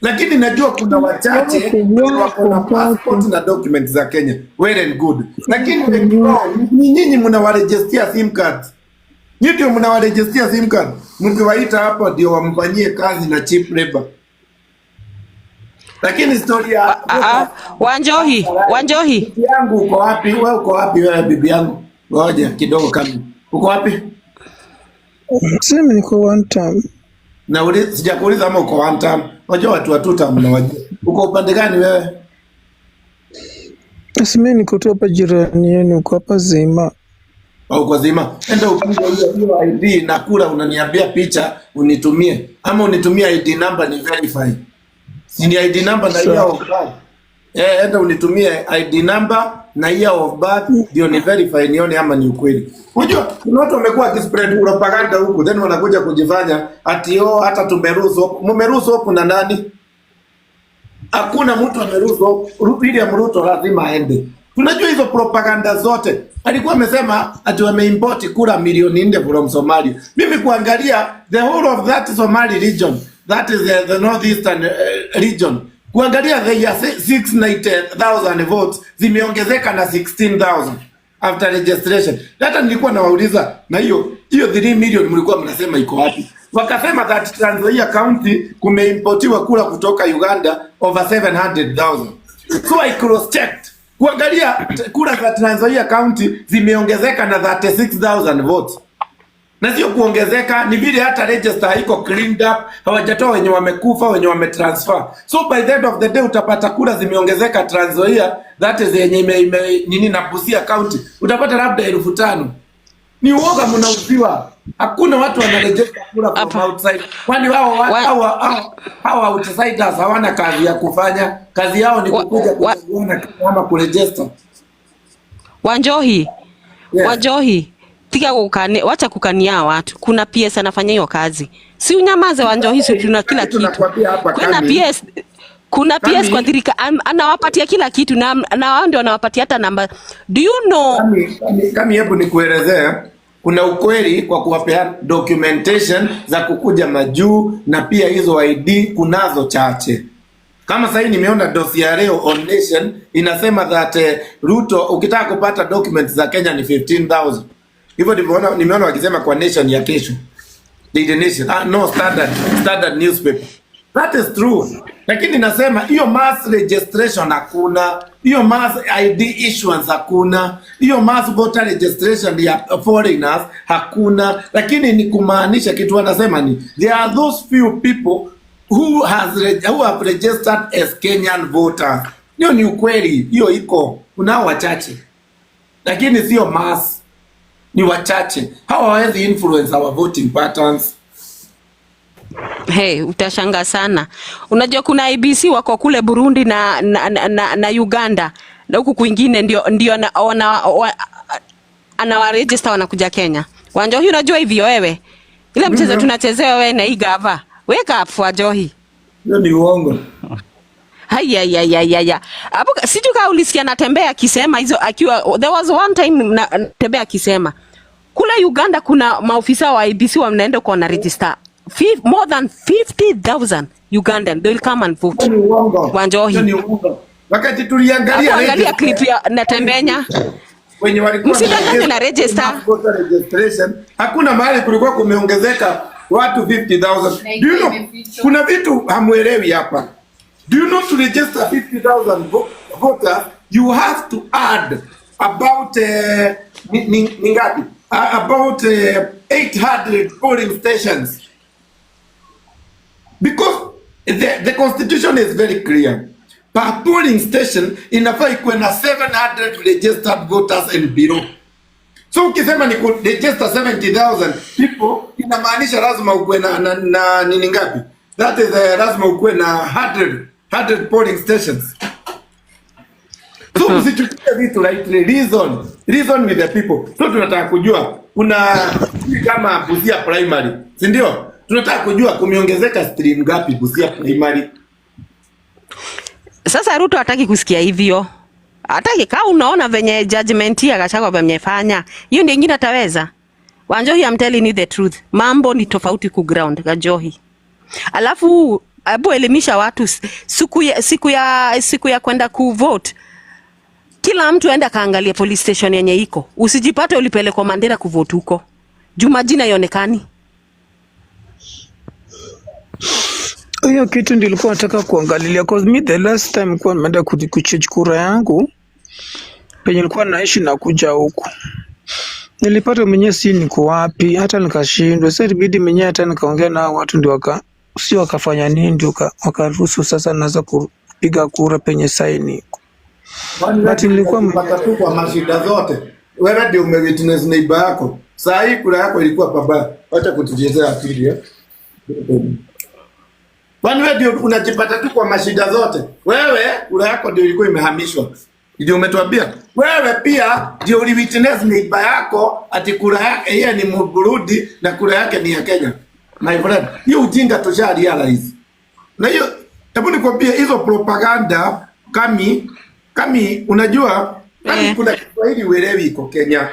Lakini najua kuna wachache wako na passport na document za Kenya. Well and good. Lakini wengi wao ni nyinyi mnawarejestia SIM cards. Nyinyi ndio mnawarejestia SIM card. Mkiwaita hapo ndio wamfanyie kazi na cheap labor. Lakini story ya
Wanjohi, Wanjohi.
Bibi yangu uko wapi? Wewe uko wapi wewe bibi yangu? Ngoja kidogo kama. Uko wapi?
Sema niko one time.
Na sijakuuliza ama uko one time. Unajua watu wa two time mnawajua. Uko upande gani wewe?
Sasa mimi niko tu hapa jirani yenu, uko hapa Zima.
Au uko Zima? Enda upige hiyo ID na kura, unaniambia picha unitumie, ama unitumie ID number ni verify. Si ni ID number na year of birth. Eh, enda unitumie ID number na year of birth ndio ni verify nione ama ni ukweli. Unajua kuna watu wamekuwa wakispread propaganda huku then wanakuja kujifanya ati oh, hata tumeruhusu hope. Mmeruhusu hope na nani? Hakuna mtu ameruhusu hope. William Ruto lazima aende. Tunajua hizo propaganda zote. Alikuwa amesema ati wameimport kura milioni 4 from Somalia. Mimi kuangalia the whole of that Somali region, that is the northeastern region, kuangalia the year 690,000 votes zimeongezeka na 16,000 after registration. Hata nilikuwa nawauliza na hiyo 3 million mlikuwa mnasema iko wapi? Wakasema that Trans Nzoia County kumeimportiwa kura kutoka Uganda over 700,000. So I cross checked kuangalia kura za Trans Nzoia County zimeongezeka na 36,000 votes, na sio kuongezeka, ni vile hata register haiko cleaned up, hawajatoa wenye wamekufa, wenye wametransfer. So by the end of the day utapata kura zimeongezeka Trans Nzoia, that is yenye nini na Busia County utapata labda 5,000. Ni uoga mnauziwa. Hakuna watu wanarejesha kura from outside. Kwani wao hawa outsiders hawana kazi ya kufanya? Kazi yao ni kukuja kuona ama kuregister.
Wanjohi.
Yes.
Wanjohi, tiga kukani, wacha kukania watu. Kuna PS anafanya hiyo kazi. Si unyamaze Wanjohi, si tuna kila kitu.
Tunakwambia hapa
Kuna
Kami.
PS, kuna PS
Kami.
kwa thirika anawapatia kila kitu na wao ndio wanawapatia hata namba. Do you know?
Kami, hebu nikuelezee. Kuna ukweli kwa kuwapea documentation za kukuja majuu na pia hizo ID kunazo chache. Kama sahii nimeona dossier ya leo on Nation inasema that Ruto ukitaka kupata documents za Kenya ni 15,000. Hivyo ndivyo nimeona wakisema kwa Nation ya kesho. Daily Nation. Ah, no, Standard newspaper. That is true. Lakini nasema hiyo mass registration hakuna, hiyo mass ID issuance hakuna, hiyo mass voter registration ya foreigners hakuna, lakini ni kumaanisha kitu wanasema ni there are those few people who have registered as Kenyan voters. Hiyo ni ukweli, hiyo iko, kunao wachache, lakini sio mass, ni wachache. Hawa hawawezi influence our voting patterns.
Hey, utashangaa sana. Unajua kuna IEBC wako kule Burundi na Uganda na huku kwingine ndio anawaregister wanakuja Kenya. Wanjohi, unajua hivyo wewe? Ile mchezo tunachezewa wewe na hii gava. Wake up, Wanjohi.
Hiyo ni uongo.
Haya. Hapo sijui kama ulisikia Natembea akisema hizo akiwa, there was one time Natembea akisema kule Uganda kuna maofisa wa IEBC wanaenda kwa na register more than 50,000 Ugandan, they will come and vote.
Hiyo ni uongo.
Wanjohi.
Hiyo ni uongo. Wakati tuliangalia
Hapo angalia
register
clip ya Natembenya.
Wenye walikuwa
Msidanganywe na register.
Mass voter registration, hakuna mahali kulikuwa kumeongezeka watu 50,000. Do you know, kuna vitu hamuelewi hapa. Do you know to register 50,000 voters you have to add about ni ngapi? About 800 polling stations. Because the constitution is very clear. Per polling station inafaa ikuwe na 700 registered voters and below. So ukisema ni kuregister 70,000 people inamaanisha lazima ukuwe na nini ngapi? That is lazima ukuwe na 100 polling stations. So msichukulie vitu lightly. Reason, reason with the people. So tunataka kujua kuna kama Busia Primary, si ndio? Tunataka kujua kumeongezeka stream ngapi Busia Primary.
Sasa Ruto hataki kusikia hivyo. Hataki kama unaona venye judgment ya Gachagua wamefanya. Hiyo ndio ingine ataweza. Wanjohi, I'm telling you the truth. Mambo ni tofauti ku ground, Wanjohi. Alafu hebu elimisha watu siku ya kwenda ku vote. Kila mtu aenda kaangalia police station yenye iko. Usijipate ulipelekwa Mandera kuvote huko. Juu majina ionekani.
Hiyo kitu nilikuwa nataka kuangalilia, cause me the last time kuwa nimeenda kuchange kura yangu penye nilikuwa naishi na kuja huku, nilipata mwenyewe si niko wapi, hata nikashindwa. Sasa ilibidi mwenyewe hata nikaongea na hao watu ndio waka si wakafanya nini, ndio wakaruhusu sasa naweza kupiga kura penye saini iko.
Kwani
But
wewe
nilikuwa
unajipata tu kwa mashida zote. Wewe ndio umewitness neighbor yako. Saa hii kura yako ilikuwa pabaya. Wacha kutuchezea akili, eh. Kwani wewe ndio unajipata tu kwa mashida zote. Wewe kura yako ndio ilikuwa imehamishwa. Ndio umetuambia. Wewe pia ndio uliwitness neighbor yako ati kura yake yeye ni Mburundi na kura yake ni ya Kenya. My friend, hiyo ujinga tusha realize. Na hiyo, hebu nikwambie hizo propaganda kami unajua kami kuna Kiswahili uelewi iko Kenya.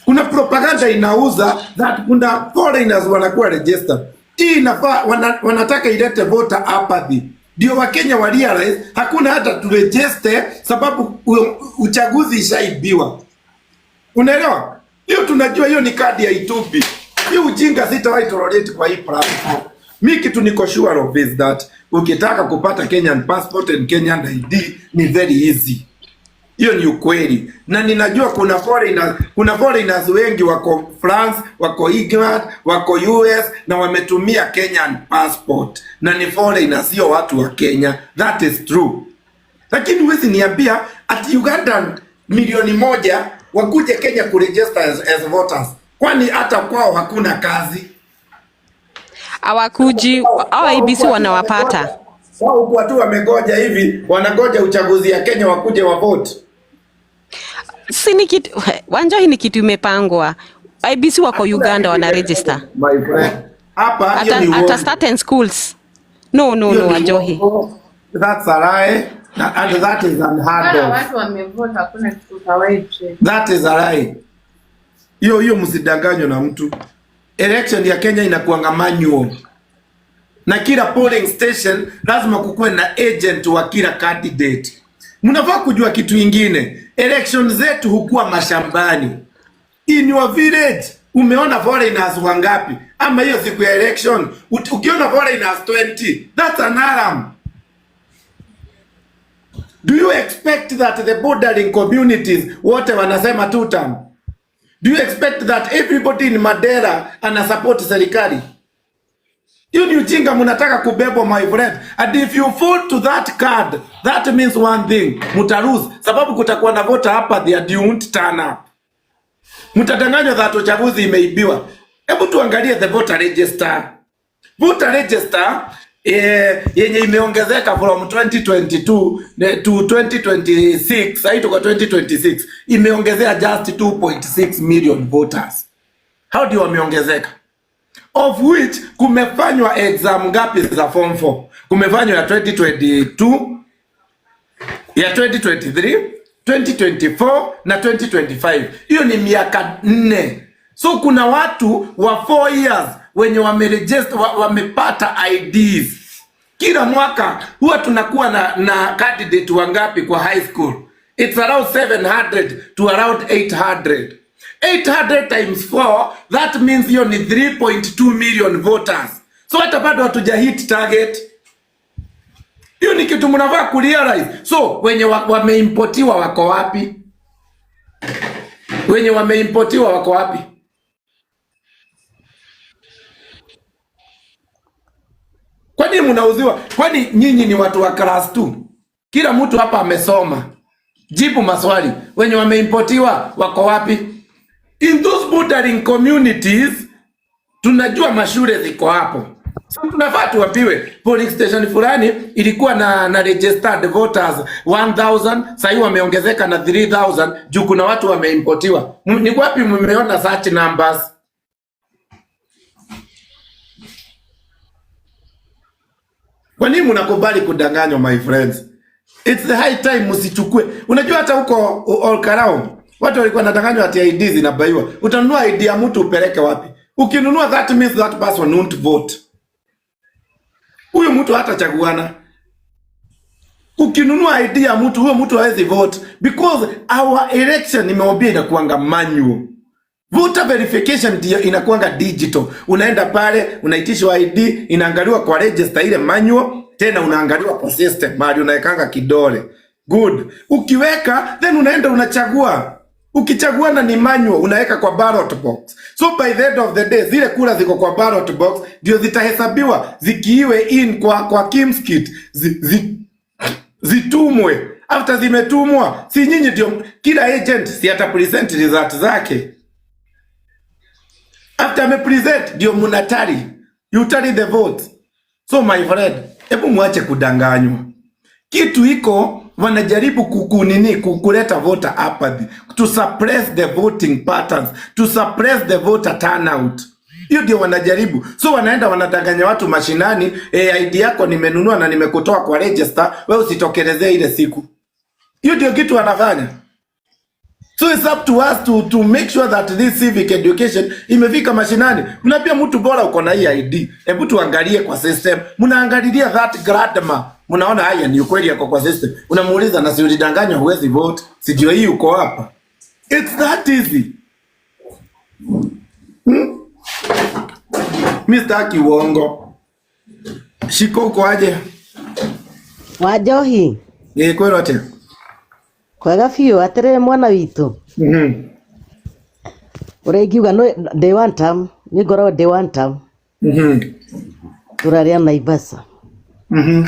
Kuna propaganda inauza that kuna foreigners wanakuwa registered. Hii inafaa wanataka ilete voter apathy. Ndio Wakenya wa realize hakuna hata turegister sababu uchaguzi ishaibiwa. Unaelewa? Hiyo tunajua hiyo ni kadi ya Itubi. Hiyo ujinga sitawahi tolerate kwa hii platform. Mi kitu niko sure of is that ukitaka kupata Kenyan passport and Kenyan ID ni very easy. Hiyo ni ukweli, na ninajua kuna foreigners wengi wako France, wako England, wako US na wametumia Kenyan passport na ni foreigners, sio watu wa Kenya. That is true. Lakini huwezi niambia ati Ugandan 1 milioni wakuje Kenya kuregister as voters, kwani hata kwao hakuna kazi?
Hawakuji, hao IEBC wanawapata.
Wao huku watu wamegoja hivi, wanagoja uchaguzi ya Kenya wakuje wa vote.
Si ni kitu, Wanjohi, ni kitu imepangwa. IEBC wako Uganda wana register.
My friend. Hapa hiyo
Hata
ni
hata
uongo.
certain schools. No, no,
Hiyo
no,
ni
Wanjohi.
uongo. That's a lie. And that is unheard
Wala
of.
watu wamevote, hakuna kitu kawaida.
That is a lie. Hiyo hiyo msidanganywe na mtu. Election ya Kenya inakuanga manual. Na kila polling station lazima kukuwe na agent wa kila candidate. Mnafaa kujua kitu ingine, election zetu hukuwa mashambani. In your village umeona foreigners wangapi? Ama hiyo siku ya election ukiona foreigners 20, that's an alarm. Do you expect that the bordering communities wote wanasema two term? Do you expect that everybody in Mandera ana support serikali? Hiyo ni ujinga mnataka kubebwa, my friend. And if you fall to that card, that means one thing, mtalose, sababu kutakuwa na voter hapa, they won't turn up. Mtadanganywa that uchaguzi imeibiwa. Hebu tuangalie the voter register. Voter register yenye imeongezeka from 2022 to 2026, sasa tuko 2026, imeongezea just 2.6 million voters. How do wameongezeka? Of which kumefanywa exam ngapi za form 4? Kumefanywa ya 2022, ya 2023, 2024 na 2025. Hiyo ni miaka 4. So kuna watu wa 4 years wenye wameregister, wamepata IDs. Kila mwaka huwa tunakuwa na candidate wangapi kwa high school? It's around 700 to around 800. 800 times 4, that means hiyo ni 3.2 million voters. So hata bado hatuja hit target. Hiyo ni kitu mnafaa kurealize. So wenye wameimportiwa wako wapi? Wenye wameimportiwa wako wapi? Kwani mnauziwa? Kwani nyinyi ni watu wa class 2? Kila mtu hapa amesoma. Jibu maswali. Wenye wameimportiwa wako wapi? In those bordering communities tunajua mashule ziko hapo. So tunafaa tuambiwe polling station fulani ilikuwa na registered voters 1000, sasa wameongezeka na 3000 juu kuna watu wameimportiwa. Ni wapi mmeona such numbers? Kwa nini mnakubali kudanganywa, my friends? It's the high time msichukue. Unajua hata huko Olkarau watu walikuwa wanadanganywa ati ID zinabaiwa. Utanunua ID ya mtu upeleke wapi? Ukinunua, that means that person won't vote. Huyu mtu hatachaguana. Ukinunua ID ya mtu, huyo mtu hawezi vote because our election, nimewambia, inakuanga manual. Voter verification ndio inakuanga digital. Unaenda pale, unaitishwa ID, inaangaliwa kwa register ile manual, tena unaangaliwa kwa system, mahali unawekanga kidole. Good. Ukiweka, then unaenda unachagua. Ukichagua na ni manual, unaweka kwa ballot box. So by the end of the day, zile kura ziko kwa ballot box ndio zitahesabiwa zikiiwe in kwa KIEMS kit, zitumwe. After zimetumwa, si nyinyi ndio kila agent si ata present result zake. After ame present ndio mnatally. You tally the vote. So my friend, hebu muache kudanganywa. Kitu iko wanajaribu kukunini kukuleta voter apathy, to suppress the voting patterns, to suppress the voter turnout. Hiyo ndio wanajaribu. So wanaenda wanadanganya watu mashinani, ID yako nimenunua na nimekutoa kwa register, wewe usitokelezee ile siku. Hiyo ndio kitu wanafanya. So it's up to us to make sure that this civic education imefika mashinani. Mnaambia mtu bora uko na hii ID. Hebu tuangalie kwa system. Mnaangalilia that grandma. Mnaona haya ni ukweli yako kwa system. Unamuuliza na si ulidanganywa huwezi vote. Sijui hii uko hapa. It's that easy. Mimi sitaki uongo. Shiko, uko aje?
Wanjohi.
Ni kweli atia?
Kwega biũ. Atĩrĩrĩ mwana witũ, ũrĩa ingiuga no day one term, niĩ ngoragwo day one term. Tũrarĩa Naivasha. Rĩu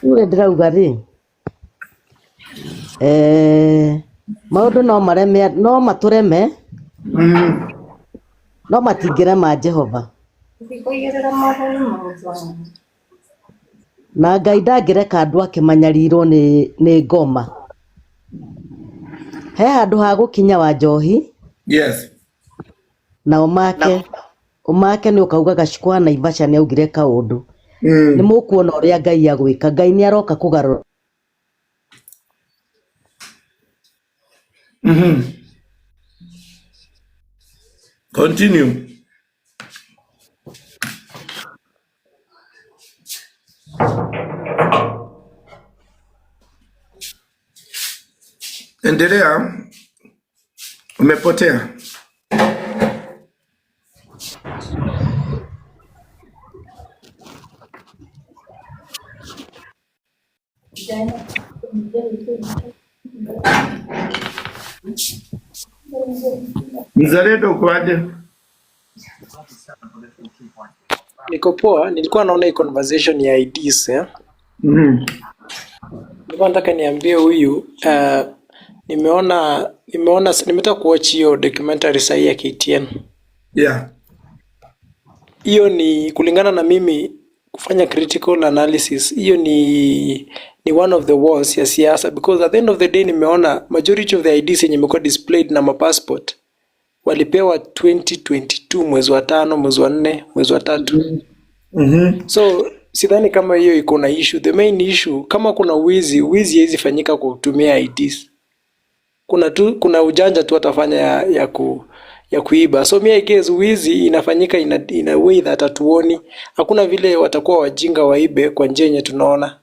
ũrĩa ndĩrauga rĩ, maũndũ no mareme, no matũreme, no matingĩrema Jehova. Na Ngai ndangĩreka andũ ake manyarirwo nĩ ngoma. He handũ ha gũkinya wa njohi. Na ũmake nĩ ũkauga Gacikũ wa Naivasha nĩ augire kaũndũ. Nĩ mũkuona ũrĩa Ngai agwĩka. Ngai nĩ aroka kũgarũra.
Continue. Endelea, umepotea. Mzalendo uko aje?
Niko poa, nilikuwa naona hii conversation ya IDs eh. Nilikuwa nataka niambie huyu nimeona nimetaka kuwatch hiyo documentary sahi ya KTN. Hiyo ni kulingana na mimi kufanya critical analysis, hiyo ni one of the wars ya siasa because at the end of the day nimeona majority of the IDs yenye imekuwa displayed na mapassport walipewa 2022 mwezi wa 5, mwezi wa 4, mwezi wa 3. So sidhani kama hiyo iko na issue. The main issue kama kuna wizi, wizi haiwezi fanyika kwa kutumia IDs. Kuna ujanja tu watafanya ya kuiba. So mi I guess wizi inafanyika in a way that hatuoni. Hakuna vile watakuwa wajinga waibe kwa njia yenye tunaona.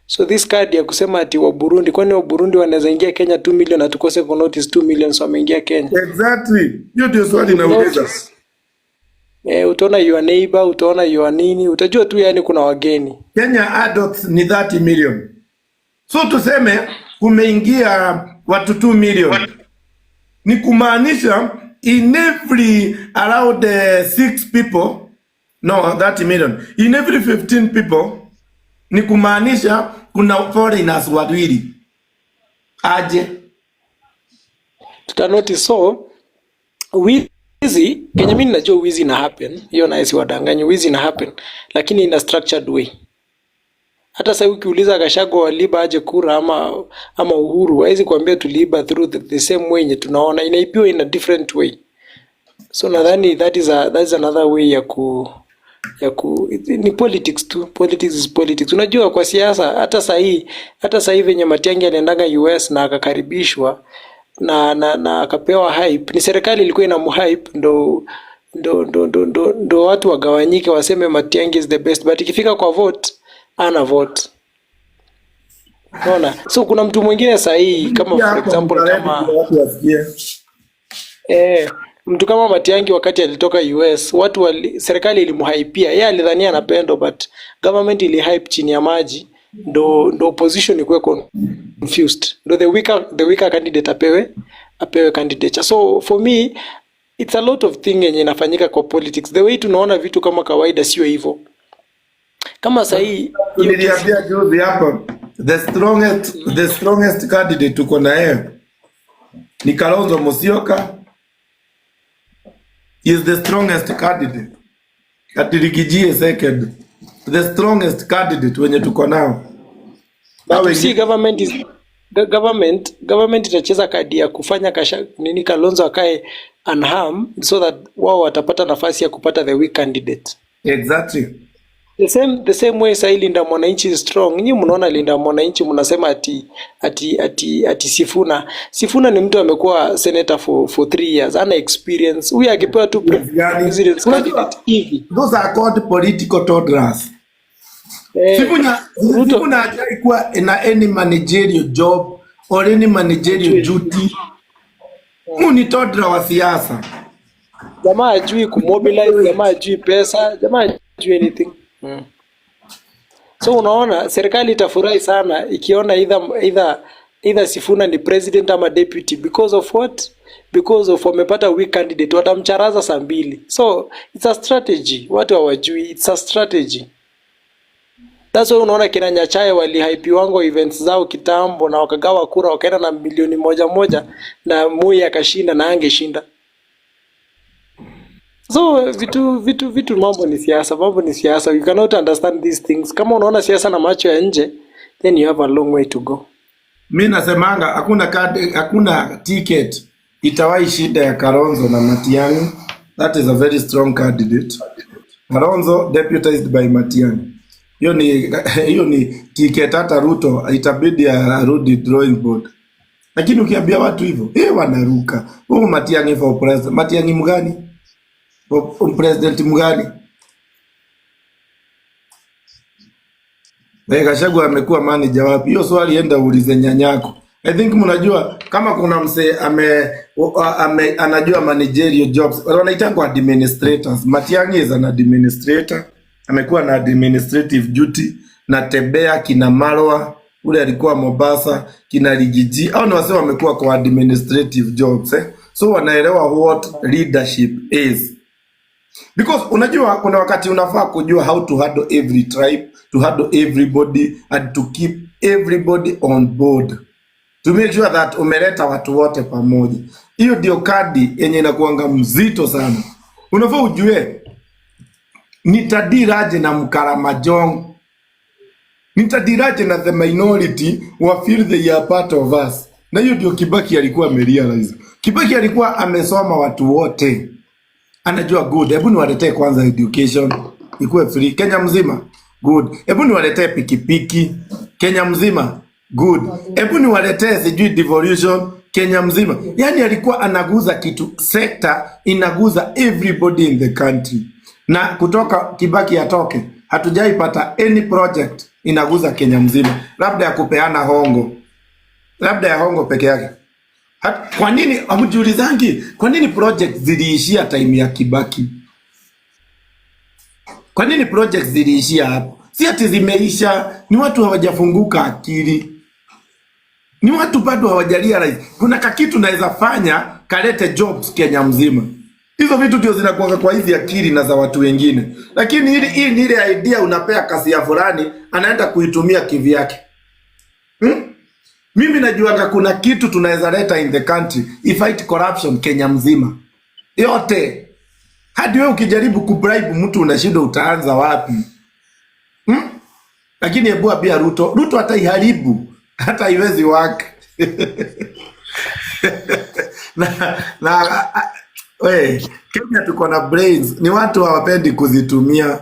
So this card ya kusema ati wa Burundi, kwani wa Burundi wanaweza ingia Kenya 2 million na tukose ku notice 2 million so wameingia Kenya?
Exactly. Hiyo ndio swali nauliza.
Notice. Utaona your neighbor, utaona your nini, utajua tu yani kuna wageni.
Kenya adults ni 30 million. So tuseme kumeingia watu 2 million. Ni kumaanisha in every around 6 people, no 30 million. In every 15 people ni kumaanisha kuna foreigners wawili. Aje?
Tuta notice. So wizi Kenya, mimi najua wizi ina happen, hiyo naye siwadanganyi, wizi ina happen, lakini in a structured way. Hata sasa ukiuliza Gachagua waliiba aje kura ama Uhuru, hawezi kuambia tuliiba through the same way yenye tunaona inaibiwa in a different way. So nadhani that is another way ya ku ni politics tu. Politics is politics. Unajua kwa siasa hata sahii venye Matiang'i aliendaga US na akakaribishwa na akapewa hype, ni serikali ilikuwa ina hype ndo watu wagawanyike waseme Matiang'i is the best, but ikifika kwa vote ana vote. Unaona? So kuna mtu mwingine sahii kama
Pia
for
hapo
example
mzalendo
kama
ndio watu wasikie.
Mtu kama Matiang'i wakati alitoka US, serikali ilimhypia. Yeye alidhania anapendwa but government ilihype chini ya maji ndo opposition ikuwe confused. Ndo the weaker candidate apewe candidature. So for me it's a lot of thing yenye inafanyika kwa politics. The way tunaona vitu kama kawaida sio hivyo. Kama sahii hiyo kesi
Niliambia juzi hapa the strongest candidate tuko na yeye ni Kalonzo Musyoka. He is the strongest candidate. Ati Riggy G second. The strongest candidate wenye tuko nao. Na
But you see
wengine
government is the government itacheza kadi ya kufanya kasha, nini Kalonzo akae unharmed so that wao watapata nafasi ya kupata the weak candidate. The same way sahii Linda Mwananchi is strong. Nyinyi mnaona Linda Mwananchi mnasema ati Sifuna. Sifuna ni mtu amekuwa senator for 3 years, ana experience. Huyu akipewa tu
Yani,
president's
unajua
candidate hivi.
those are called political toddlers. Sifuna
Ruto
Sifuna hajai kuwa na any managerial job or any managerial duty. Huyu ni toddler wa siasa.
Jamaa hajui kumobilize, jamaa hajui pesa, jamaa hajui anything. So unaona serikali itafurahi sana ikiona either Sifuna ni president ama deputy because of what? Because of wamepata weak candidate, watamcharaza saa 2. So it's a strategy, watu hawajui, it's a strategy. That's why unaona kina Nyachae walihypiwango events zao kitambo na wakagawa kura wakaenda na milioni moja moja na Moi akashinda na angeshinda. So vitu mambo ni siasa, mambo ni siasa. You cannot understand these things. Kama unaona siasa na macho ya nje, then you have a long way to go.
Mi nasemanga hakuna card, hakuna ticket itawahi shida ya Kalonzo na Matiang'i. That is a very strong candidate. Kalonzo deputized by Matiang'i. Hiyo ni ticket hata Ruto itabidi arudi drawing board. Lakini ukiambia watu hivyo, wanaruka. Huyu Matiang'i for president. Matiang'i mgani? For president mgani? Gachagua amekuwa manager wapi? Hiyo swali enda uulize nyanyako. I think mnajua kama kuna msee ame anajua managerial jobs, wanaitangwa administrators. Matiang'i is an administrator, amekuwa na administrative duty na Tebea, kina Marwa ule alikuwa Mombasa, kina Rigiji, au ni wasee wamekuwa kwa administrative jobs, eh? So wanaelewa what leadership is. Because unajua kuna wakati unafaa kujua how to handle every tribe, to handle everybody and to keep everybody on board. To make sure that umeleta watu wote pamoja. Hiyo ndio kadi yenye inakuanga mzito sana. Unafaa ujue nitadealaje na Mkaramajong, nitadealaje na the minority wa feel they are part of us. Na hiyo ndio Kibaki alikuwa amerealize. Kibaki alikuwa amesoma watu wote, anajua good. Hebu niwaletee kwanza education ikuwe free Kenya mzima, good. Hebu niwaletee pikipiki Kenya mzima, good. Hebu niwaletee sijui devolution Kenya mzima. Yani alikuwa anaguza kitu, sector inaguza everybody in the country. Na kutoka Kibaki atoke, hatujaipata any project inaguza Kenya mzima, labda ya kupeana hongo, labda ya hongo peke yake. Kwa nini hamjiulizangi? Kwa nini project ziliishia time ya Kibaki? Kwa nini project ziliishia hapo? Si ati zimeisha, ni watu hawajafunguka akili, ni watu bado hawajarealize kuna kakitu naweza fanya kalete jobs Kenya mzima. Hizo vitu ndio zinakuanga kwa hizi akili na za watu wengine, lakini hii ni ile idea unapea kasi ya fulani, anaenda kuitumia kivyake. Mimi najuanga kuna kitu tunaweza leta in the country ifight corruption Kenya mzima yote. Hadi wewe ukijaribu kubribe mtu unashindwa utaanza wapi? Lakini hebu ambia Ruto, Ruto ataiharibu, hata haiwezi work. Na we, Kenya tuko na brains, ni watu hawapendi kuzitumia,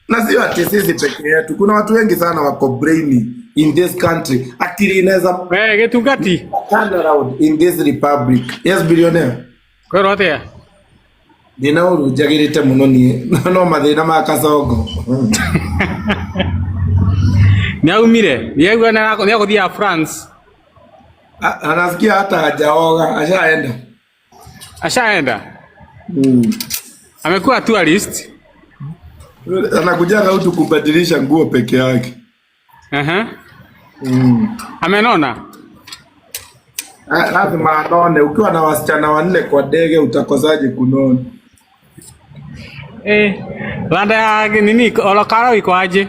na sio ati sisi peke yetu. Kuna watu wengi sana wako brainy in this country, akili inaweza
We Gitungati.
Turn around in this republic. Yes, billionaire.
Kwĩrwo atĩa?
Ndina ũru njagĩrĩte mũno niĩ, no mathĩna ma kasongo.
Nĩ aumire. Nĩaigua nĩagũthiaga France.
Anasikia hata hajaoga, ashaenda.
Ashaenda. Amekuwa tourist.
Anakujaga tu kubadilisha nguo peke yake.
Amenona.
Ah, lazima anone. Ukiwa na wasichana wanne kwa ndege utakosaje kunona?
Eh, landa ya nini Olokaro iko aje?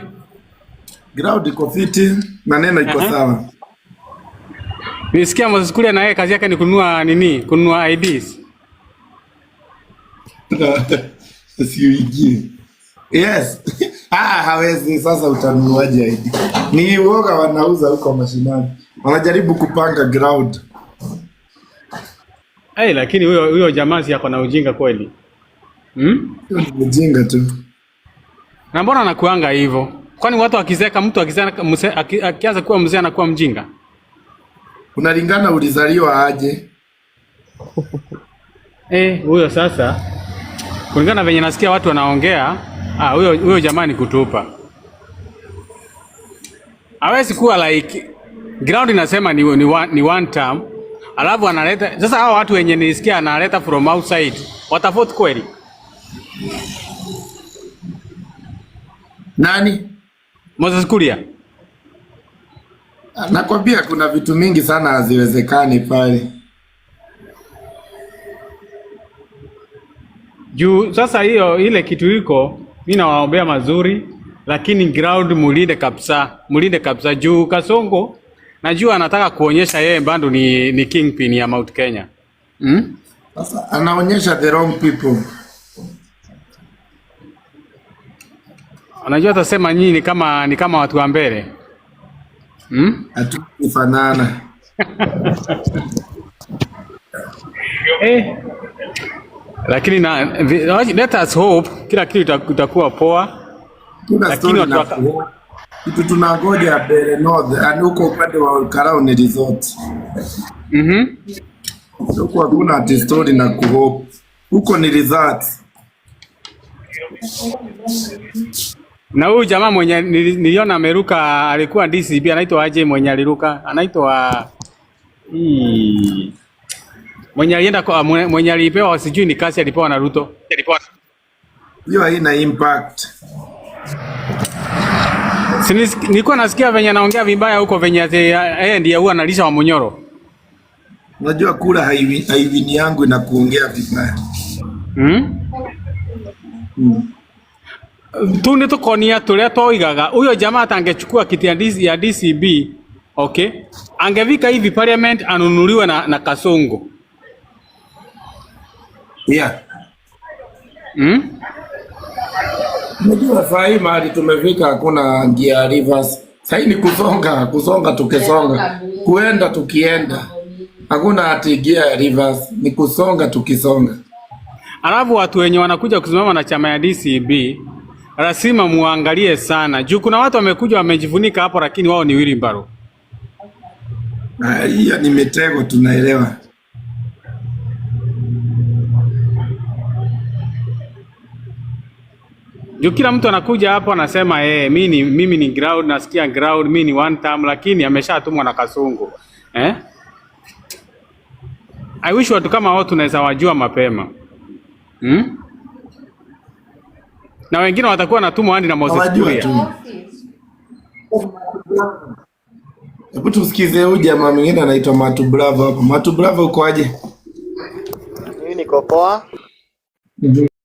Ground iko fiti, maneno iko sawa.
Nisikia Moses Kuria na yeye kazi yake ni kununua nini? Kununua IDs.
Usiingie. Yes. Ah, hawezi sasa utanunuaje ID? Ni uoga wanauza huko mashinani. Wanajaribu kupanga ground.
Eh, lakini huyo jamaa si ako na ujinga kweli? Hmm?
Hiyo ni ujinga tu.
Na mbona anakuanga hivyo? Kwani watu wakizeka, mtu akizeka mzee, akianza kuwa mzee anakuwa mjinga?
Unalingana ulizaliwa aje?
Eh, huyo sasa kulingana na venye nasikia watu wanaongea, ah, huyo jamaa ni kutupa. Hawezi kuwa like ground inasema ni one term, alafu analeta sasa hao watu wenye nilisikia analeta from outside watavote kweli?
Nani?
Moses Kuria.
Nakwambia kuna vitu mingi sana haziwezekani pale.
Juu sasa hiyo ile kitu iko, mi nawaombea mazuri, lakini ground mulinde kabisa, mulinde kabisa juu Kasongo najua anataka kuonyesha yeye bado ni kingpin ya Mount Kenya.
Sasa anaonyesha the wrong people.
Unajua atasema nyinyi ni kama watu wa mbele.
Hatufanana.
Eh. Lakini let us hope kila kitu itakuwa poa.
Tuna
Lakini
story
watu
na kitu tunangoja Mbeere North, yani huko upande wa Olkalou ni resort. Huko hakuna ati story na kuhope. Huko ni resort.
Na huyu jamaa mwenye niliona ameruka alikuwa DCB, anaitwa aje mwenye aliruka? Anaitwa mwenye alienda kwa mwenye alipewa sijui ni kasi alipewa na Ruto.
Hiyo haina impact.
Si nilikuwa nasikia venye anaongea vibaya huko venye ati yeye ndiye huwa analisha wa Munyoro.
Unajua kura haiwini yangu na kuongea vibaya.
Tu nĩ tũkonia tũrĩa twoigaga huyo jamaa atangechukua kiti ya DC, ya DCB, okay, angefika hivi parliament anunuliwe na Kasongo.
Yeah. Unajua saa hii mahali tumefika hakuna njia reverse. Saa hii ni kusonga, kusonga tukisonga, kuenda tukienda. Hakuna ati gia ya reverse, ni kusonga tukisonga.
Alafu watu wenye wanakuja kusimama na chama ya DCB lazima muangalie sana juu kuna watu wamekuja wamejifunika hapo, lakini wao ni wheelbarrow.
Ah, hiyo ni mitego tunaelewa.
Juu kila mtu anakuja hapo anasema mimi ni ground, nasikia ground, mimi ni one term, lakini ameshatumwa na Kasungu. Eh? I wish watu kama hao tunaweza wajua mapema. Na wengine watakuwa natumwa hadi na Moses
Hawajua
Kuria.
tu. Hebu tusikize huyu jamaa mwingine anaitwa Matu Bravo hapo. Matu Bravo uko aje?
Mimi niko poa.